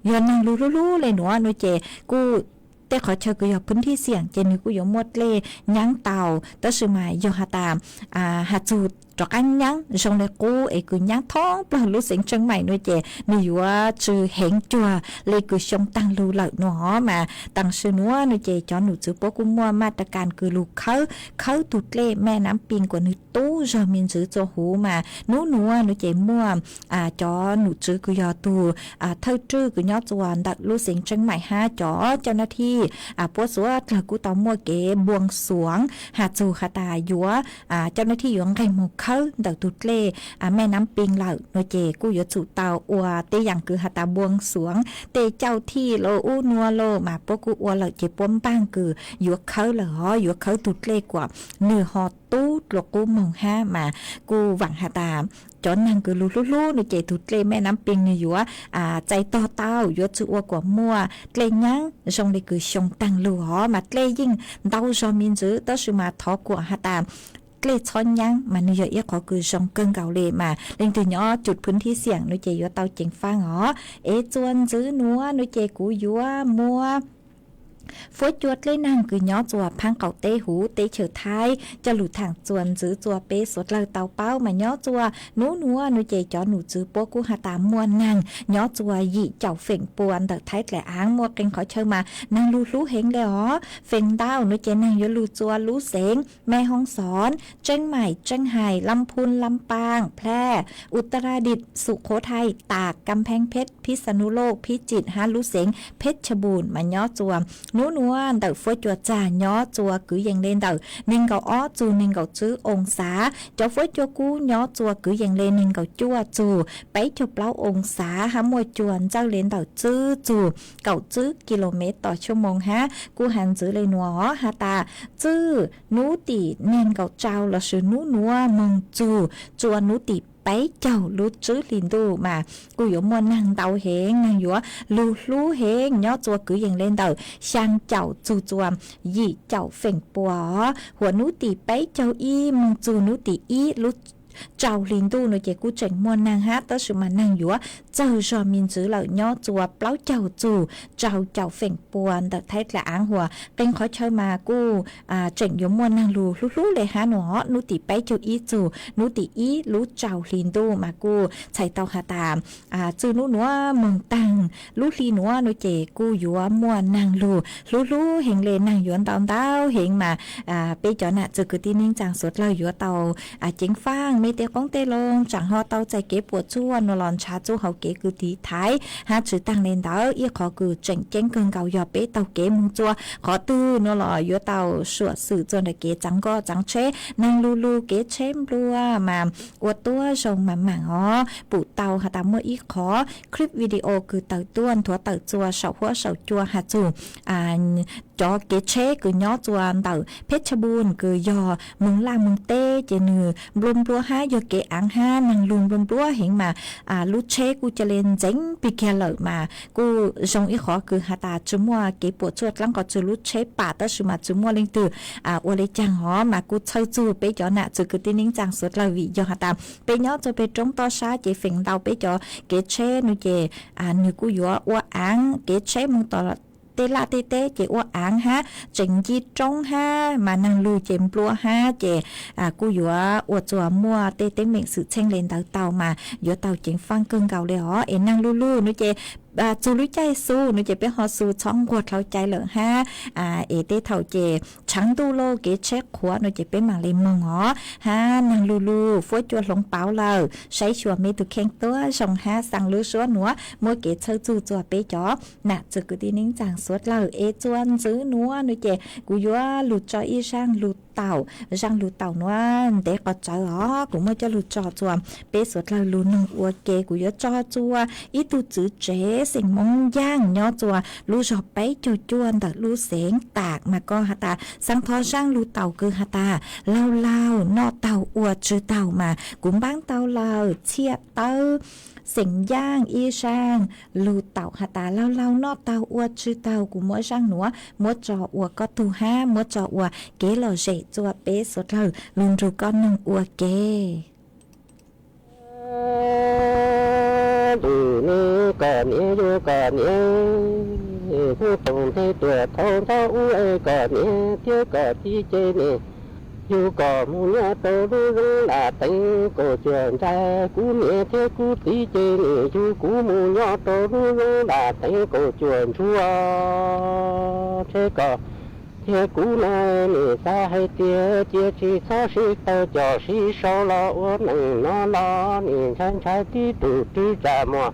yog naag lug hlub hlub le nuav no ces kuj tej qhov chaw kws yog phwv thib xiam ces nwg kuj yuav muaj dlej nyaab tau tab sis mas yog has tas has txug rov qaab nyaab zoo le qub es kws nyaab thoob plawg lub xeev Tseeb Maim no ces nwg yuav tsw heev cuag le kws xyoo taag lug lawm no mas taam sim nuav no ces cov num tswv puab kuj muaj maj ras kas kws lug khawb khawb tug dlej Mej Naab Pee kuas nwg tub zog me ntsis txua huv mas nub nuav no ces muaj cov num tswv kws yog tug thawj rwj kws nyob txua ntawm lub xeev Tseeb Maim hab cov caj nab thib puab suav dlawg kuj tau muaj kev npuag xuav has txug has tas yuav caj nab thib yuav nqeg moog khawb ntawm tug dlej Mej Naab Pee lawm no ces kuj yuav tsum tau ua tej yaam kws has tas npuag xuav tej cauj thij los ub nuav los mas puab kuj ua lawm ces puab npaaj kws yuav khawb lawm hov yuav khawb tug dlej kuas nwg ho tub dlua qub moog hab mas kuj vaam has tas cov naag kws lug hlub hlub no ces tug dlej Mej Naab Pee nwg yuav txais tog tau yuav tsw ua kuas muaj dlej nyaab zoo le kws xyoo taag lug hov mas dlej yeej ntau zog me ntsis tab sis mas thov kuas has tas dlej txhob nyaab mas nwg yog ib qhov kws zoo kawg nkaus le mas leej twg nyob cug phwv thib xiam no ces yuav tau ceev faab os. Es txua ntxiv nuav no ces kuv yuav muab fuab cua dlej naag kws nyob txua phaab qaum teb huv teb chaws Thaib coj lug thaam txua ntxiv txua peb suav dlawg tau paub mas nyob txua nub nuav no ces cov num tswv puab kuj has tas muaj naag nyob txua yim caum feem pua ntawm Thaib dlaim aav muaj qee qhov chaw mas naag lug hlub heev le os. Feem ntau no ces naag yuav lug txua lub xeev Mej Hoob Xoob, Tseeb Maim, Tseeb Hais, Lam Phun, Lam Paam, Plhaaj, Utaradit, Sum Khuv Thais, Taam, Kam Pheej Pheb, Phij Xa Nus Loj, Phij Tsim hab lub xeev Pheb Cha Npum mas nyob txua nub nuav ntawm fuab cua txag nyob txua kwv yees le ntawm neeg nkaum ob txug neeg nkaum tsib oo xav. Cov fuab cua kub nyob txua kwv yees le neeg nkaum cuaj txug peb caug plaub oo xav hab muaj cua ntxawj le ntawm tsib txug kaum tsib ki lo mev tos tshuaj moos hab kuj has ntxiv le nuav has tas txwj nub tim neeg nkaum rau lossis nub nuav moog txug tsua nub tim peb caug lub tsib hli ntuj mas kuj yuav muaj naag ntau heev naag yuav lug hlub heev nyob txua kwv yees le ntawm xyaa caum txug tsua yim caum feem pua. Huam nub tim peb caug ib moog txug nub tim ib lub rau hli ntuj no ces kuj tseem muaj naag hab tab sis mas naag yuav txawg zog me ntsis lawm nyob tsua plaub caug txug rau caum feem pua ntawm Thaib dlaim aav huas qee qhov chaw mas kuj tseem yuav muaj naag lug hlub hlub le hab nuav. Nub tim peb caug ib txug nub tim ib lub rau hli ntuj mas kuj txhais tau has tas txwj nub nuav moog taag lub hli nuav no ces kuj yuav muaj naag lug hlub hlub heev le naag yuav ntau ntau heev mas peb cov nam txwv kwv tij neej tsaa suav dlawg yuav tau ceev faaj me tej qoob tej loo tsaam ho tau txais kev puam tsuaj nuav los nrhav txuj hauv kev kwv tiv thaiv hab tsi taag le ntawd ib qhov kws tseem ceeb kawg nkaus yog peb taug kev moog tsua qhov twg nuav los yuav tau suam xwm tsua ntawm kev txaav nkoj txaav tsheb. Naag lug lug kev tsheb nplua mas ua tuab zoo mas maam os. Pum tau has tas muaj ib qhov clip video kws tawm tuaj nthuav tawm tsua saum huab saum cua has txug cov kev tsheb kws nyob tsua ntawm Pheb Cha Npum kws yog moog laj moog teb ces nwg nplua nplua hab yog kev aav hab naag lug nplua nplua heev mas lub tsheb kuj ca le ntxeev pig kiag lawm mas kuj zoo ib qhov kws has tas tsi muaj kev puam tsuaj dlaab qos tsw lub tsheb pam tab sis mas tsi muaj leej twg ua le caag hov mas kuj txhawj txug peb cov nam txwv kwv tij neej tsaa suav dlawg vim yog has tas peb nyob tsua peg roob toj sab ces feem ntau peb cov kev tsheb no ces nwg kuj yuav ua aav kev tsheb moog tom tej laj tej teb ces ua aav hab tseem nci roob hab mas naag lug ces nplua hab ces kuj yuav ua tsua muaj tej teeb meem xwm txheej le ntawd tau mas yuav tau ceev faaj kawg nkaus le os. Es naag lug lug no ces txug lub caij xu no ces peb ho xu txhob nquag dlhau cai lawm hab es tej thaum ces tshaav ntuj lauj kev tsheb qhuav no ces peb maam le moog os. Hab naag lug lug fuab cua hloov pauv lawm saib xyuas mej tug kheej tuab zoo hab xaa lub suab nuav muab kev txhawj txug tsua peb cov nam txwv kwv tij neej tsaa suav dlawg. Es tsua ntxiv nuav no ces kuv yuav lug tso ib zaaj lug taum, zaaj lug taum nuav ntev qhov tsawv os. Kuv muaj coj lug tso txuas peb suav dlawg lug noog ua ke. Kuv yuav tso txuas ib tug txwv tsev xeem Moob Yaaj nyob txuas lub zog peb caug cuaj ntawm lub xeev Tam mas koj has tas xaav thov zaaj lug taum kws has tas laug laug noj taug ua tsw taug mas kuv npaab tau lawm. Txhiaj Tawb xeem Yaaj ib zaaj lug taum has tas laug laug noj taug ua tsw taug, kuv muab zaaj nuav muab tso ua koj tug hab muab tso ua kev lom zem txuas peb suav dlawg lug nrug koj noog ua ke. Ntuj, neb koj niam yuav koj niam, hnub toom nteg tuaj thaum ntxov ub es koj niam thiab koj txiv ces nws yug koj mus nyob rau lub zos Lam Teev Kaum Cuam ntag. Kuv niam thiab kuv txiv ces nws yug kuv mus nyob rau lub zos Lam Teev Kaum Cuam ntsuag. Ntshe koj thiab kuv no nws xav hais tias cia tsis txhob sib qawm coj sib sau los ua neej no los nws ntshai ntshai tib tug rwg tsam muag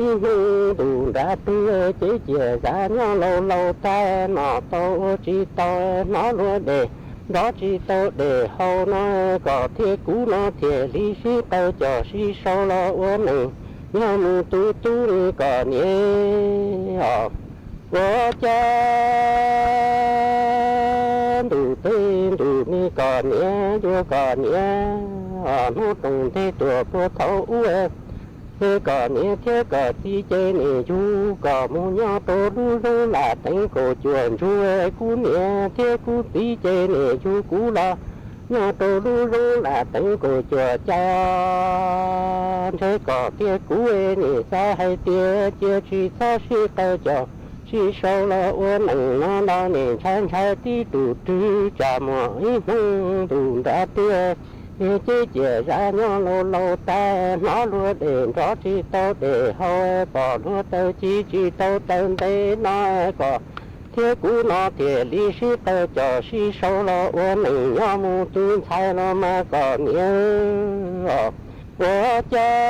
ib hnub ntuj nrab twg ces ciaj zam nyob laus laus tag no tau ua tsis tau hnov luag dej nrov tsis tau dej haus no, koj thiab kuv no thiaj li sib qawm coj sib sau los ua neej nyob mus tu tu nws koj niam os. Ua cas ntuj teb ntuj neb koj niam yuav koj niam, hnub toom nteg tuaj puag thaum ub es koj niam thiab koj txiv ces nws yug koj mus nyob rau lub zos Lam Teev Kaum Cuam ntsuag. Kuv niam thiab kuv txiv ces nws yug kuv los nyob rau lub zos Lam Teev Kaum Cuam cag. Ntshe koj thiab kuv nws xav hais tias cia tsis txhob sib qawm coj sib sau los ua neej no los nws ntshai ntshai tib tug rwg tsam muag ib hnub ntuj nrab twg ces ciaj zam nyob laus laus tag hnov luag dej nrov tsis tau dej haus, pom luag taw ci tsis tau taw ntev no, koj thiab kuv no thiaj li sib qawm coj sib sau los ua neej nyob mus tu ntxhais los mas koj niam os. Ua cas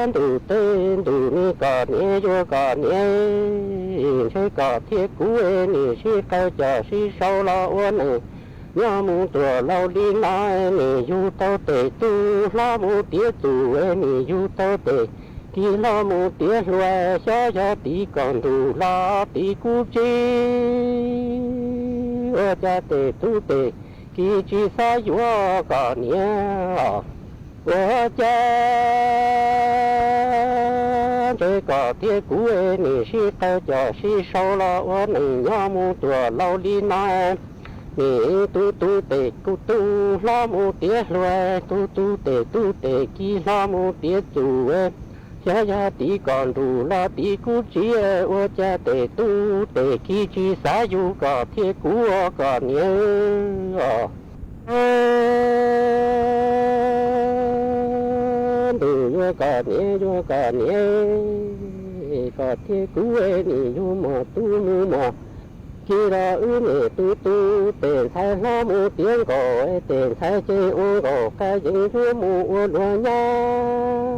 ntuj teb ntuj neb koj niam yuav koj niam, ntshe koj thiab kuv nws sib qawm coj sib sau los ua neej nyob mus tuaj laus li no, nws yug tau tes tub hlob mus tiav txuj, nws yug tau tes kiv hlob mus tiav hluas, xyov yog tim koj ntuj los tim kuv tsev, ua cas tes tub tes kiv tsis xav yuav koj niam os. Ua cas ntshe koj thiab kuv nws sib qawm coj sib sau los ua neej nyob mus tuaj laus li no, nws tu tu tes kuv tub hlob mus tiav hluas, tu tu tes tub tes kiv hlob mus tiav txuj, xyov yog tim koj ntuj los tim kuv tsev, ua cas tes tub tes kiv tsis xav yug koj thiab kuv koj niam os. Ntuj yuav koj niam yuav koj niam, koj thiab kuv nws yug muaj tub muaj kiv los wb nws tu tu tes ntxhais hlob mus tiav nkaus, tes ntxhais ces ua nkaus qab yeeb yuav mus ua luag nyab,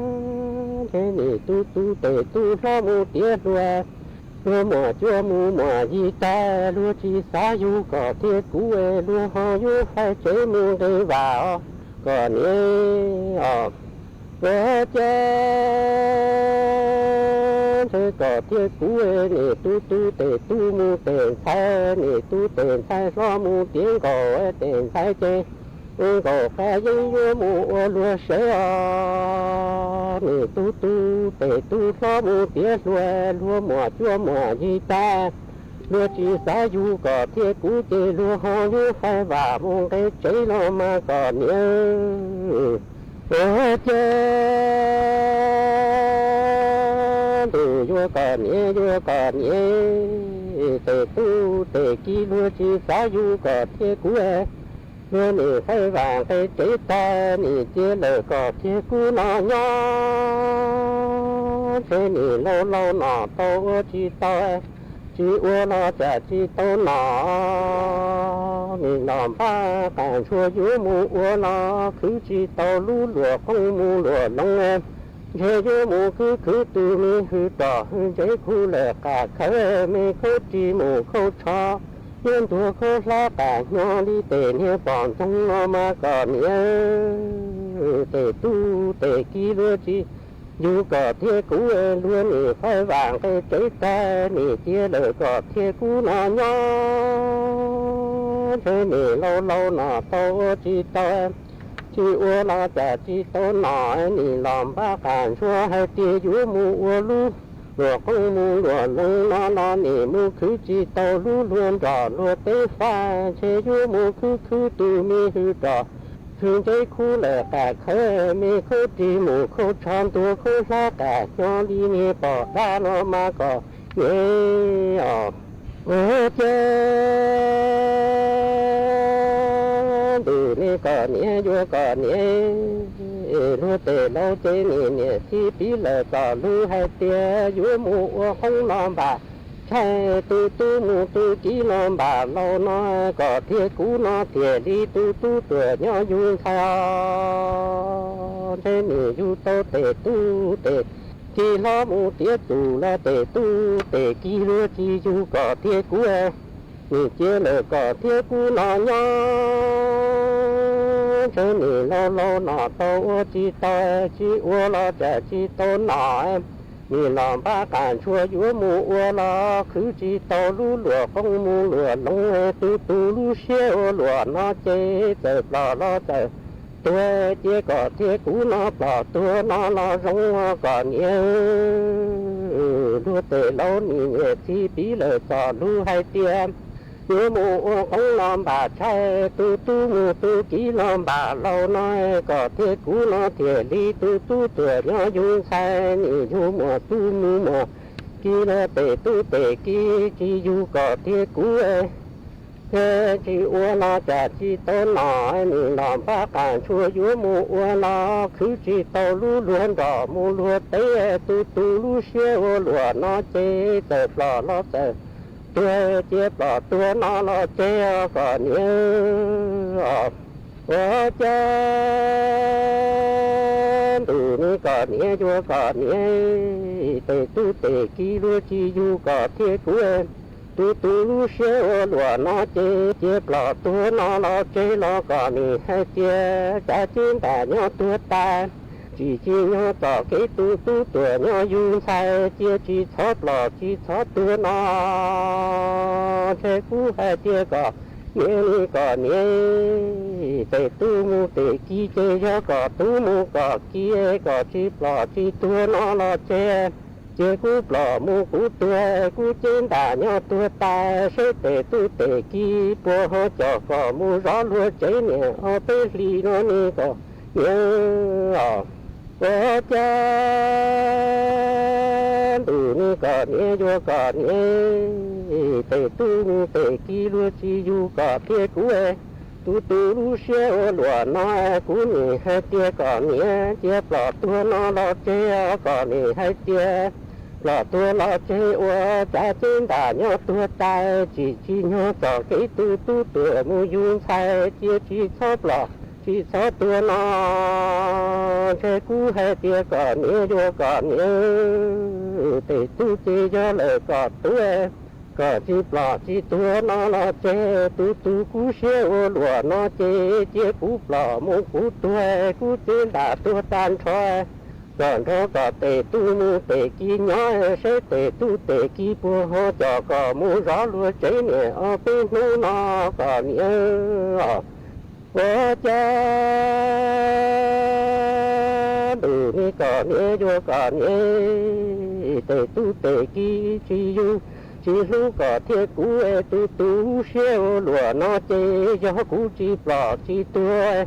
ntshe nws tu tu tes tub hlob mus tiav hluas, luag muaj cuab mus muaj yig tag, luag tsis xav yug koj thiab kuv, luag ho yuav faib tsev mus nqis vaj os koj niam os. Ua cas ntshe koj thiab kuv nws tu tu tes tub mus tes ntxhais, nws tu tes ntxhais hlob mus tiav nkaus, tes ntxhais ces ua nkaus qab yeeb yuav mus ua luag sev os. Nws tu tu tes tub hlob mus tiav hluas, luag muaj cuab muaj yig tag, luag tsis xav yug koj thiab kuv ces luag ho yuav faib vaj mus nqis tsev los mas koj niam. Ua cas ntuj yuav koj niam yuav koj niam, tes tub tes kiv luag tsis xav yug koj thiab kuv, luag nim faib vaj nqis tsev tag nim cia lawm koj thiab kuv no nyob, ntshe nim laus laus no tau ua tsis tau, tsis ua los cas tsis tau no, nim los npaj qas ntsuag yuav mus ua los khwv tsis tau lub luam qoob mus luam loo, ntshe yuav mus khwv khwv tus me hwj roj hwj ntsev khuj lawm qas khawv me khaub ris mus khaub tsho, Niag ntuag khaub hlab qas hnyo li tes niag pom ntxoog no mas kom niam tes tub tes kiv luag tsis yug kom thiab kuv luag nim faib vam nqe tsev tag nim cia lawm kom thiab kuv no nyob ntshe nim laus laus no tau ua tsis tau, tsis ua los cas tsis tau nom nim los npaj qas ntshua hais tias yuav mus ua lub luam qoob mus luam loos no los nim mus khwv tsis tau lub luag nrog luag teb faj ntshe yuav mus khwv khwv tus me hwm rog khwv ntsev khub lawm qas khawb me khaub ris mus khaub tsho ntuag khaub hlab qas hnyo li niag pom dab no mas kom niam os. Ua cas ntuj ne kom niam yuav kom niam luag tes laus ces nim niam txiv piv lawm kom lub hais tias yuav mus ua qoob los npam tshais, tus tub mus tus kiv los npam laus no kom thiab kuv no thiaj li tus tub tuam nyob yug ntxhais os. Ntshe nim yug tau tes tub tes kiv hlob mus tiav tus los tes tub tes kiv luag tsis yug kom thiab kuv nim cia lawm kom thiab kuv no nyob ntshe nim laus laus no tau ua tsis tau, tsis ua los cas tsis tau nom nim los npaj qas ntshua yuav mus ua los khwv tsis tau lub luam qoob mus luam loos, tus tus lub siab ua luam no ces txawm plom los txawm tuag, cia kom thiab kuv no plom tuag no los zoo kom niam luag tes laus nim niam txiv piv lawm txog lub hais tias yuav mus ua qoob los npam tshais, tus tub mus tus kiv los npam laus no kom thiab kuv no thiaj li tus tub tuam nyob yug ntxhais, nim yug muam tub mus muam kiv los tes tub tes kiv tsis yug kom thiab kuv thiab tsis ua los cas tsis tau nom nim los npaj qas ntshua yuav mus ua los khwv tsis tau lub luag nrog mus luag teb, tus tus lub siab ua luam no ces txawm plom los txawm tuag, cia plom tuag no los tseg kom niam os. Ua cas ntuj ne kom niam yuav kom niam tes tub tes kiv luag tsis yug kom thiab kuv tus tus lub siab ua luam no ces cia plom tuag no los tseg los kom nim hais tias cav ceb ntam nyob tuag tas, tsis tsim nyog txom kev tus tub tuam nyob yug ntxhais, cia tsis txhob plom tsis txhob tuag no ntshe kuv hais tias kom niam li kom niam tes tub mus tes kiv ces yog kom tub mus kom kiv kom tsis plom tsis tuag no los tseg, cia kuv plom mus kuv tuag, kuv ceb ntam nyob tuag tas, seb tes tub tes kiv puas ho coj kom mus zov luag tsev niam ob peb hlis no ne kom niam os. Ua cas ntuj ne kom niam yuav kom niam tes tub mus tes kiv luag tsis yug kom thiab kuv tus tus lub siab ua luam no, kuv nim hais tias kom niam cia plom tuag no los tseg, kom nim hais tias plom tuag los tseg ua cav ceb ntam nyob tuag tas, tsis tsim nyog txom kev tus tub tuam mus yug ntxhais, cia tsis txhob plom tsis txhob tuag no ntshe kuv hais tias kom niam yuav kom niam tes tub ces yog lawm kom tub kom tsis plom tsis tuag no los tseg, tus tus kuv siab ua luam no ces cia kuv plom mus kuv tuag, kuv ceb ntam tuag tag nrho, kom nrog kom tes tub mus tes kiv nyob, seb tes tub tes kiv puas ho coj kom mus zov luag tsev niam ob peb hnub no kom niam os. Ua cas ntuj ne kom niam yuav kom niam tes tub tes kiv tsis yug tsis hlub kom thiab kuv tus tus siab ua luam no ces yog kuv tsis plom tsis tuag,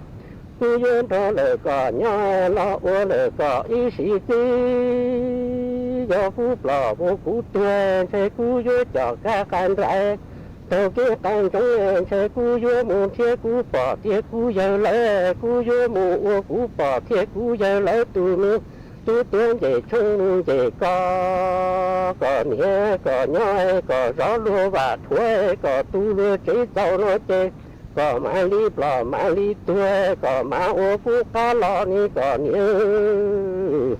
kuv yuav nrog lawm kom nyob los ua lawm kom ib sim txwv, yog kuv plom mus kuv tuag ntshe kuv yuav coj kab qa nrais taug kev qa ntsoov, ntshe kuv yuav mus nrhiav kuv pog thiab kuv yawg lawv, kuv yuav mus ua kuv pog thiab kuv yawg lawv tus me tub tuav ncej tshoob mus ncej kos, kom niam kom nyob kom zov luag vam rhuav kom tu luag tsev txaus no ces kom mam li plom mam li tuag kom mam ua kuv qab los ne kom niam.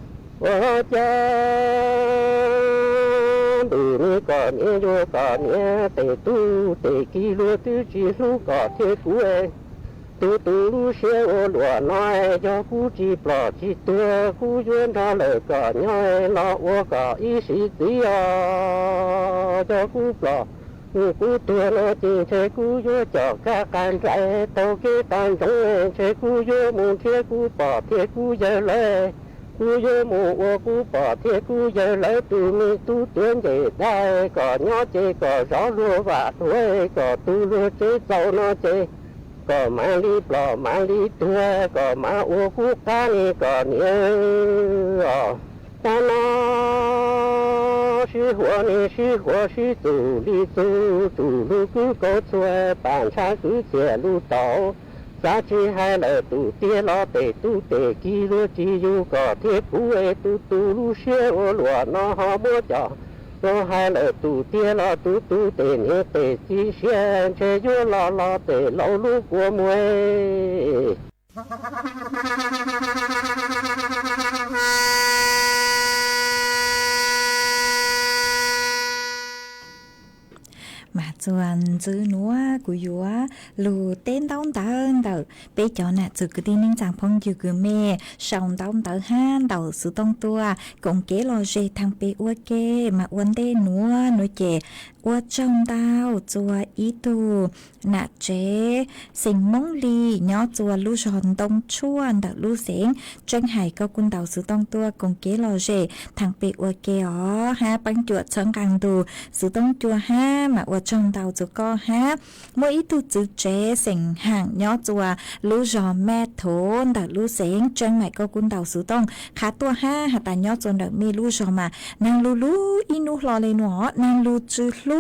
Ua cas Tus niam kom niam yuav kom niam, tes tub tes kiv luag twb tsis hlub kom thiab kuv. Tus tus lub siab ua luam no, yog kuv tsis plom tsis tuag kuv yuav nrog lawm kom nyob los ua kom ib sim txiv os. Yog kuv plom kuv tuag no ces ntshe kuv yuav coj kab qa nraim taug kev qa ntsoov, ntshe kuv yuav mus nrhiav kuv pog thiab kuv yawg lawv. Kuv yuav mus ua kuv pog thiab kuv yawg lawv tus me tub tuav ncej dab, kom nyob ces kom zov luag vam luag, kom tu luag tsev txaus no ces kom mam li plom mam li tuag, kom mam ua kuv qab ne kom niam os. Hnub no sib huam ne sib huam sib txuj li txuj, txuj lug kwv kauv txhua, pam ntshav kwv txhiaj lug tau. Xav tsis hais lawm tus tiag los tes tub tes kiv luag tsis yug kom thiab kuv, tus tus lub siab ua luam no ho muab coj los hais lawm tus tiag los tus tus tes niam tes txiv siab ntshe yuav los los tes laus lub kua muag. Mas txuas ntxiv nuav kuv yuav lug teb ntaub ntawv ntawm peb cov nam txwv kwv tij neej tsaa phooj ywg kws mej sau ntaub ntawv hab ntaus xov tooj tuaj koom kev lom zem thaam peb ua ke. Mas ua ntej nuav nuav ces ua tsaug ntau txuas ib tug nam tsev xeem Moob Lis nyob txuas lub zog Ntoo Tshuaj ntawm lub xeev Tseeb Hais, koj kuj ntaus xov tooj tuaj koom kev lom zem thaam peb ua ke os hab peeb cuam txhawb nqaa tus xov tooj cua hab. Mas ua tsaug ntau txuas koj hab. Muaj ib tug txwv tsev xeem Haam nyob txuas lub zog Mej Thuv ntawm lub xeev Tseeb Hais, koj kuj ntaus xov tooj qha tuaj hab has tas nyob txuas ntawm mej lub zog mas naag lug lug ib nub hlo le nuav, naag lug tsw hlub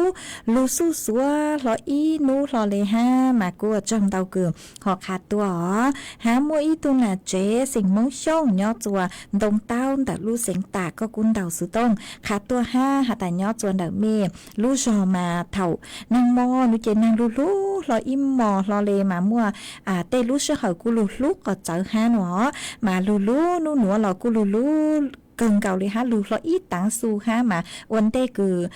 lug xuj xuav hlo ib nub hlo le hab. Mas kuj ua tsaug ntau kws ho qha tuaj os. Hab muaj ib tug nam tsev xeem Moob Xyooj nyob txuas Ntoo Taub ntawm lub xeev Tas, koj kuj ntaus xov tooj qha tuaj hab has tas nyob txuas ntawm mej lub zog mas thaum naag mo nuav ces naag lug lug hlo ib mo hlo le mas muaj tej lub sij hawm kuj lug hlub qos txawv hab nuav os. Mas lug lug nub nuav los kuj lug lug kawg nkaus le hab, lug hlo ib taav xu hab mas ua ntej kws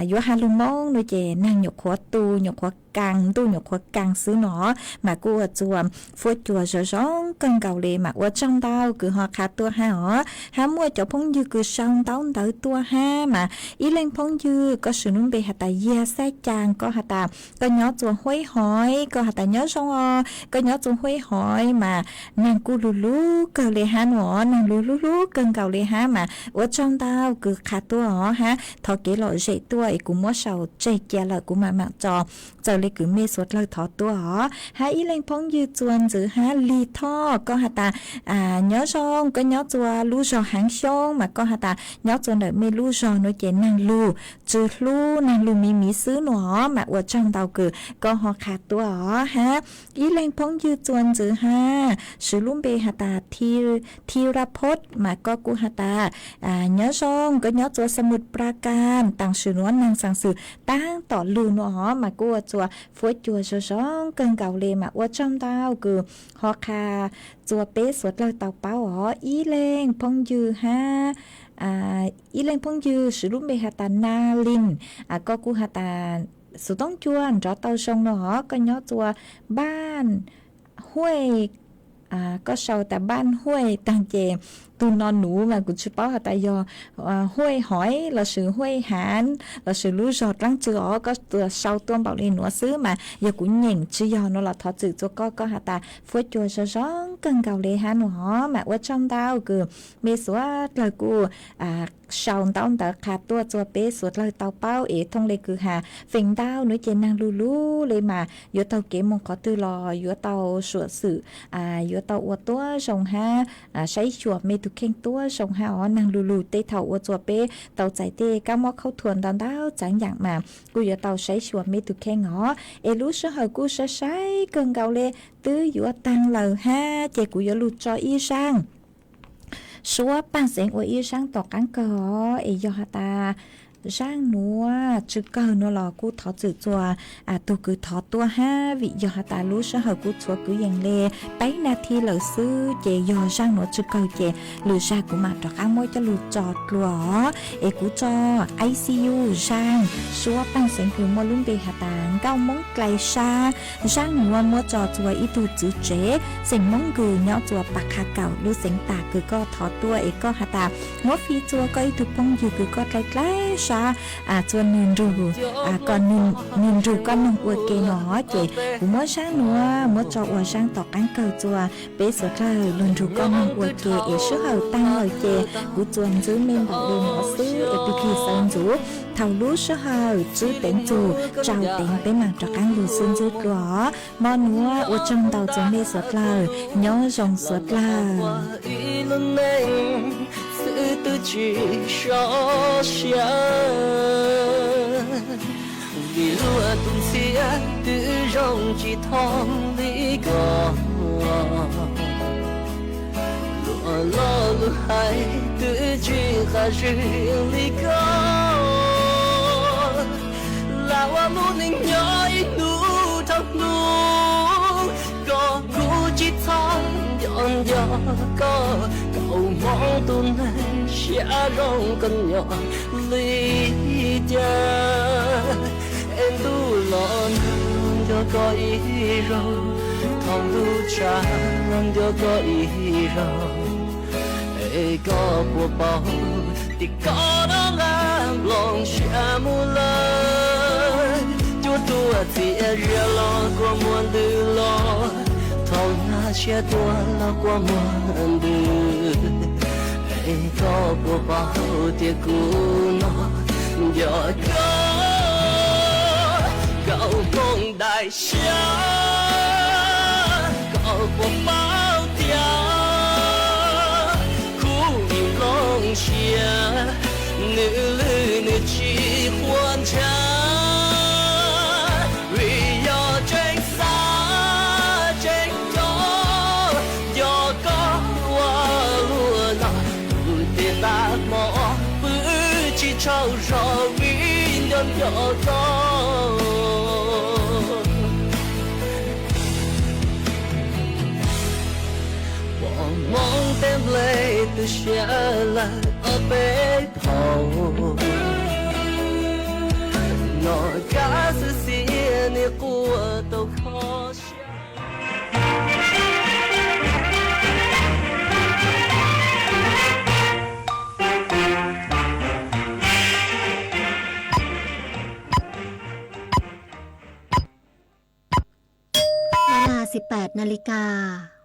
yuav has lug Moob nuav ces naag nyuam qhuav tu nyuam qhuav kaas, ntuj nyuam qhuav kaas xwb nuav os. Mas kuj ua txuas fuab cua zoo zoo kawg nkaus le mas ua tsaug ntau kws ho qha tuaj hab os. Hab muaj cov phooj ywg kws sau ntaub ntawv tuaj hab mas ib leeg phooj ywg koj swv lub npe has tas Yiag Xab Caas, koj has tas koj nyob txuas Huaib Hoiv, koj has tas nyob zoo os, koj nyob txuas Huaib Hoiv mas naag kuj lug lug kawg le hab nuav os, naag lug lug lug kawg nkaus le hab mas ua tsaug ntau kws qha tuaj os hab thov kev lom zem tuaj es kuv muab sau tseg cia lawm kuv mam mam tso txawm le kws mej suav dlawg thov tuaj os. Hab ib leeg phooj ywg txuas ntxiv hab Lig Thoj, koj has tas nyob zoo, koj nyob txuas lub zog Haav Xyoob mas koj has tas nyob txuas ntawm mej lub zog nuav ces naag lug tsw hlub naag lug miv miv xwb nuav os. Mas ua tsaug ntau kws koj ho qha tuaj os hab ib leeg phooj ywg txuas ntxiv hab swv lub npe has tas Thi Ra Phoj mas koj kuj has tas nyob zoo, koj nyob txuas Xa Mut Pra Kas, taam sim nuav naag xaam xwm taab tom lug nuav os. Mas kuj ua txuas fuab cua zoo zoo kawg nkaus le mas ua tsaug ntau kws ho qha txuas peb suav dlawg tau paub os. Ib leeg phooj ywg hab ib leeg phooj ywg swv lub npe has tas Na Lin, koj kuj has tas xov tooj cua nrov tau zoo nuav os, koj nyob txuas Npaaj Huaj, koj sau tas Npaaj Huaj taag ces tug no nuv mas kuv tsi paub has tas yog Huaj Hoiv lossis Huaj Haav lossis lub zog dlaab tsi os, koj tsuas sau tuaj npaum le nuav xwb mas yog kuv nyeem tsi yog nuav los thov txim txuas koj. Koj has tas fuab cua zoo zoo kawg nkaus le hab nuav os. Mas ua tsaug ntau kws mej suav dlawg kuj sau ntaub ntawv qha tuaj txuas peb suav dlawg tau paub es thooj le kws has feem ntau nuav ces naag lug lug le mas yuav taug kev moog qhov twg los yuav tau suam xwm, yuav tau ua tuab zoo hab saib xyuas mej tug kheej tuab zoo hab os. Naag lug lug tej thaum ua txuas peb tau txais tej kab mob khaub thuas ntau ntau txaav yaam mas kuj yuav tau saib xyuas mej tug kheej os. Es lub sij hawm kuj sai sai kawg nkaus le, twb yuav taag lawm hab ces kuv yuav lug tso ib zaaj suab paaj xeev ua ib zaaj tom qaab kawg os. Es yog has tas Zaaj nuav tsw kawg nuav los kuv thov txim txuas tug kws thov tuaj hab, vim yog has tas lub sij hawm kuv txhuav kwv yees le peb nas this lawm xwb, ces yog zaaj nuav tsw kawg ces lwm zag kuv mam rov qaab muab coj lug tso dlua. Es kuv tso I C U zaaj suab paaj xeev kws muaj lub npe has tas Nkauj Moob Dlais Sab. Zaaj nuav muab tso txuas ib tug txiv tsev xeem Moob kws nyob txuas Pas Qha Kaum lub xeev Tas kws koj thov tuaj, es koj has tas muab fij txuas koj ib tug phooj ywg kws koj dlai dlai sab, txuas nwg nrug, kom nwg nrug koj noog ua ke no. Ces kuv muab zaaj nuav muab tso ua zaaj tom qaab kawg txuas peb suav dlawg lug nrug koj noog ua ke. Es sij hawm taag lawm ces kuv txuas ntxwb mej npaum le nuav xwb es pig pig xawv ntxuv. Thaum lub sij hawm tswb teev txug tsau teev peb mam rov qaab lug xwb ntxwb dlua. Mo nuav ua tsaug ntau txug mej suav dlawg, nyob zoo suav dlawg. Xwb twb tsis sov siab, vim luag tus ntxhiab twb zoo tsis thoob li ko. Luag loj lug hais twb tsis qab zib li ko. Lam ua lub neej nyob ib hnub dhau hnub, kom kuv tsis txhob nco nco koj. Kaum hmoov tus neeg siab zoo koj nyob li cas, es ntuj los nco koj ib zaug, thaum ntuj tshav los nco koj ib zaug. Es koj puas paub tias koj rov qab nplooj siab mus lawm? Cuaj tuaj txias zias los kua muag ntws los, thaum nag siab tuaj los kua muag ntws. Es koj puas paub tias kuv no nco koj, koj ua koob daim siab. Koj puas paub tias khub nplooj siab, nws lwj nws tsis quav ntshav, vim yog tseem xav tseem nco, nco koj ua luaj no. Kuv tes npaj hmo pw tsis tsaug zog vim nco nco koj. Pom hmoov teb nplej tu siab lawm ob peb phaum, noj kab xwb xiab nim quaj tau kho siab. Ua las siv peb nas li kas.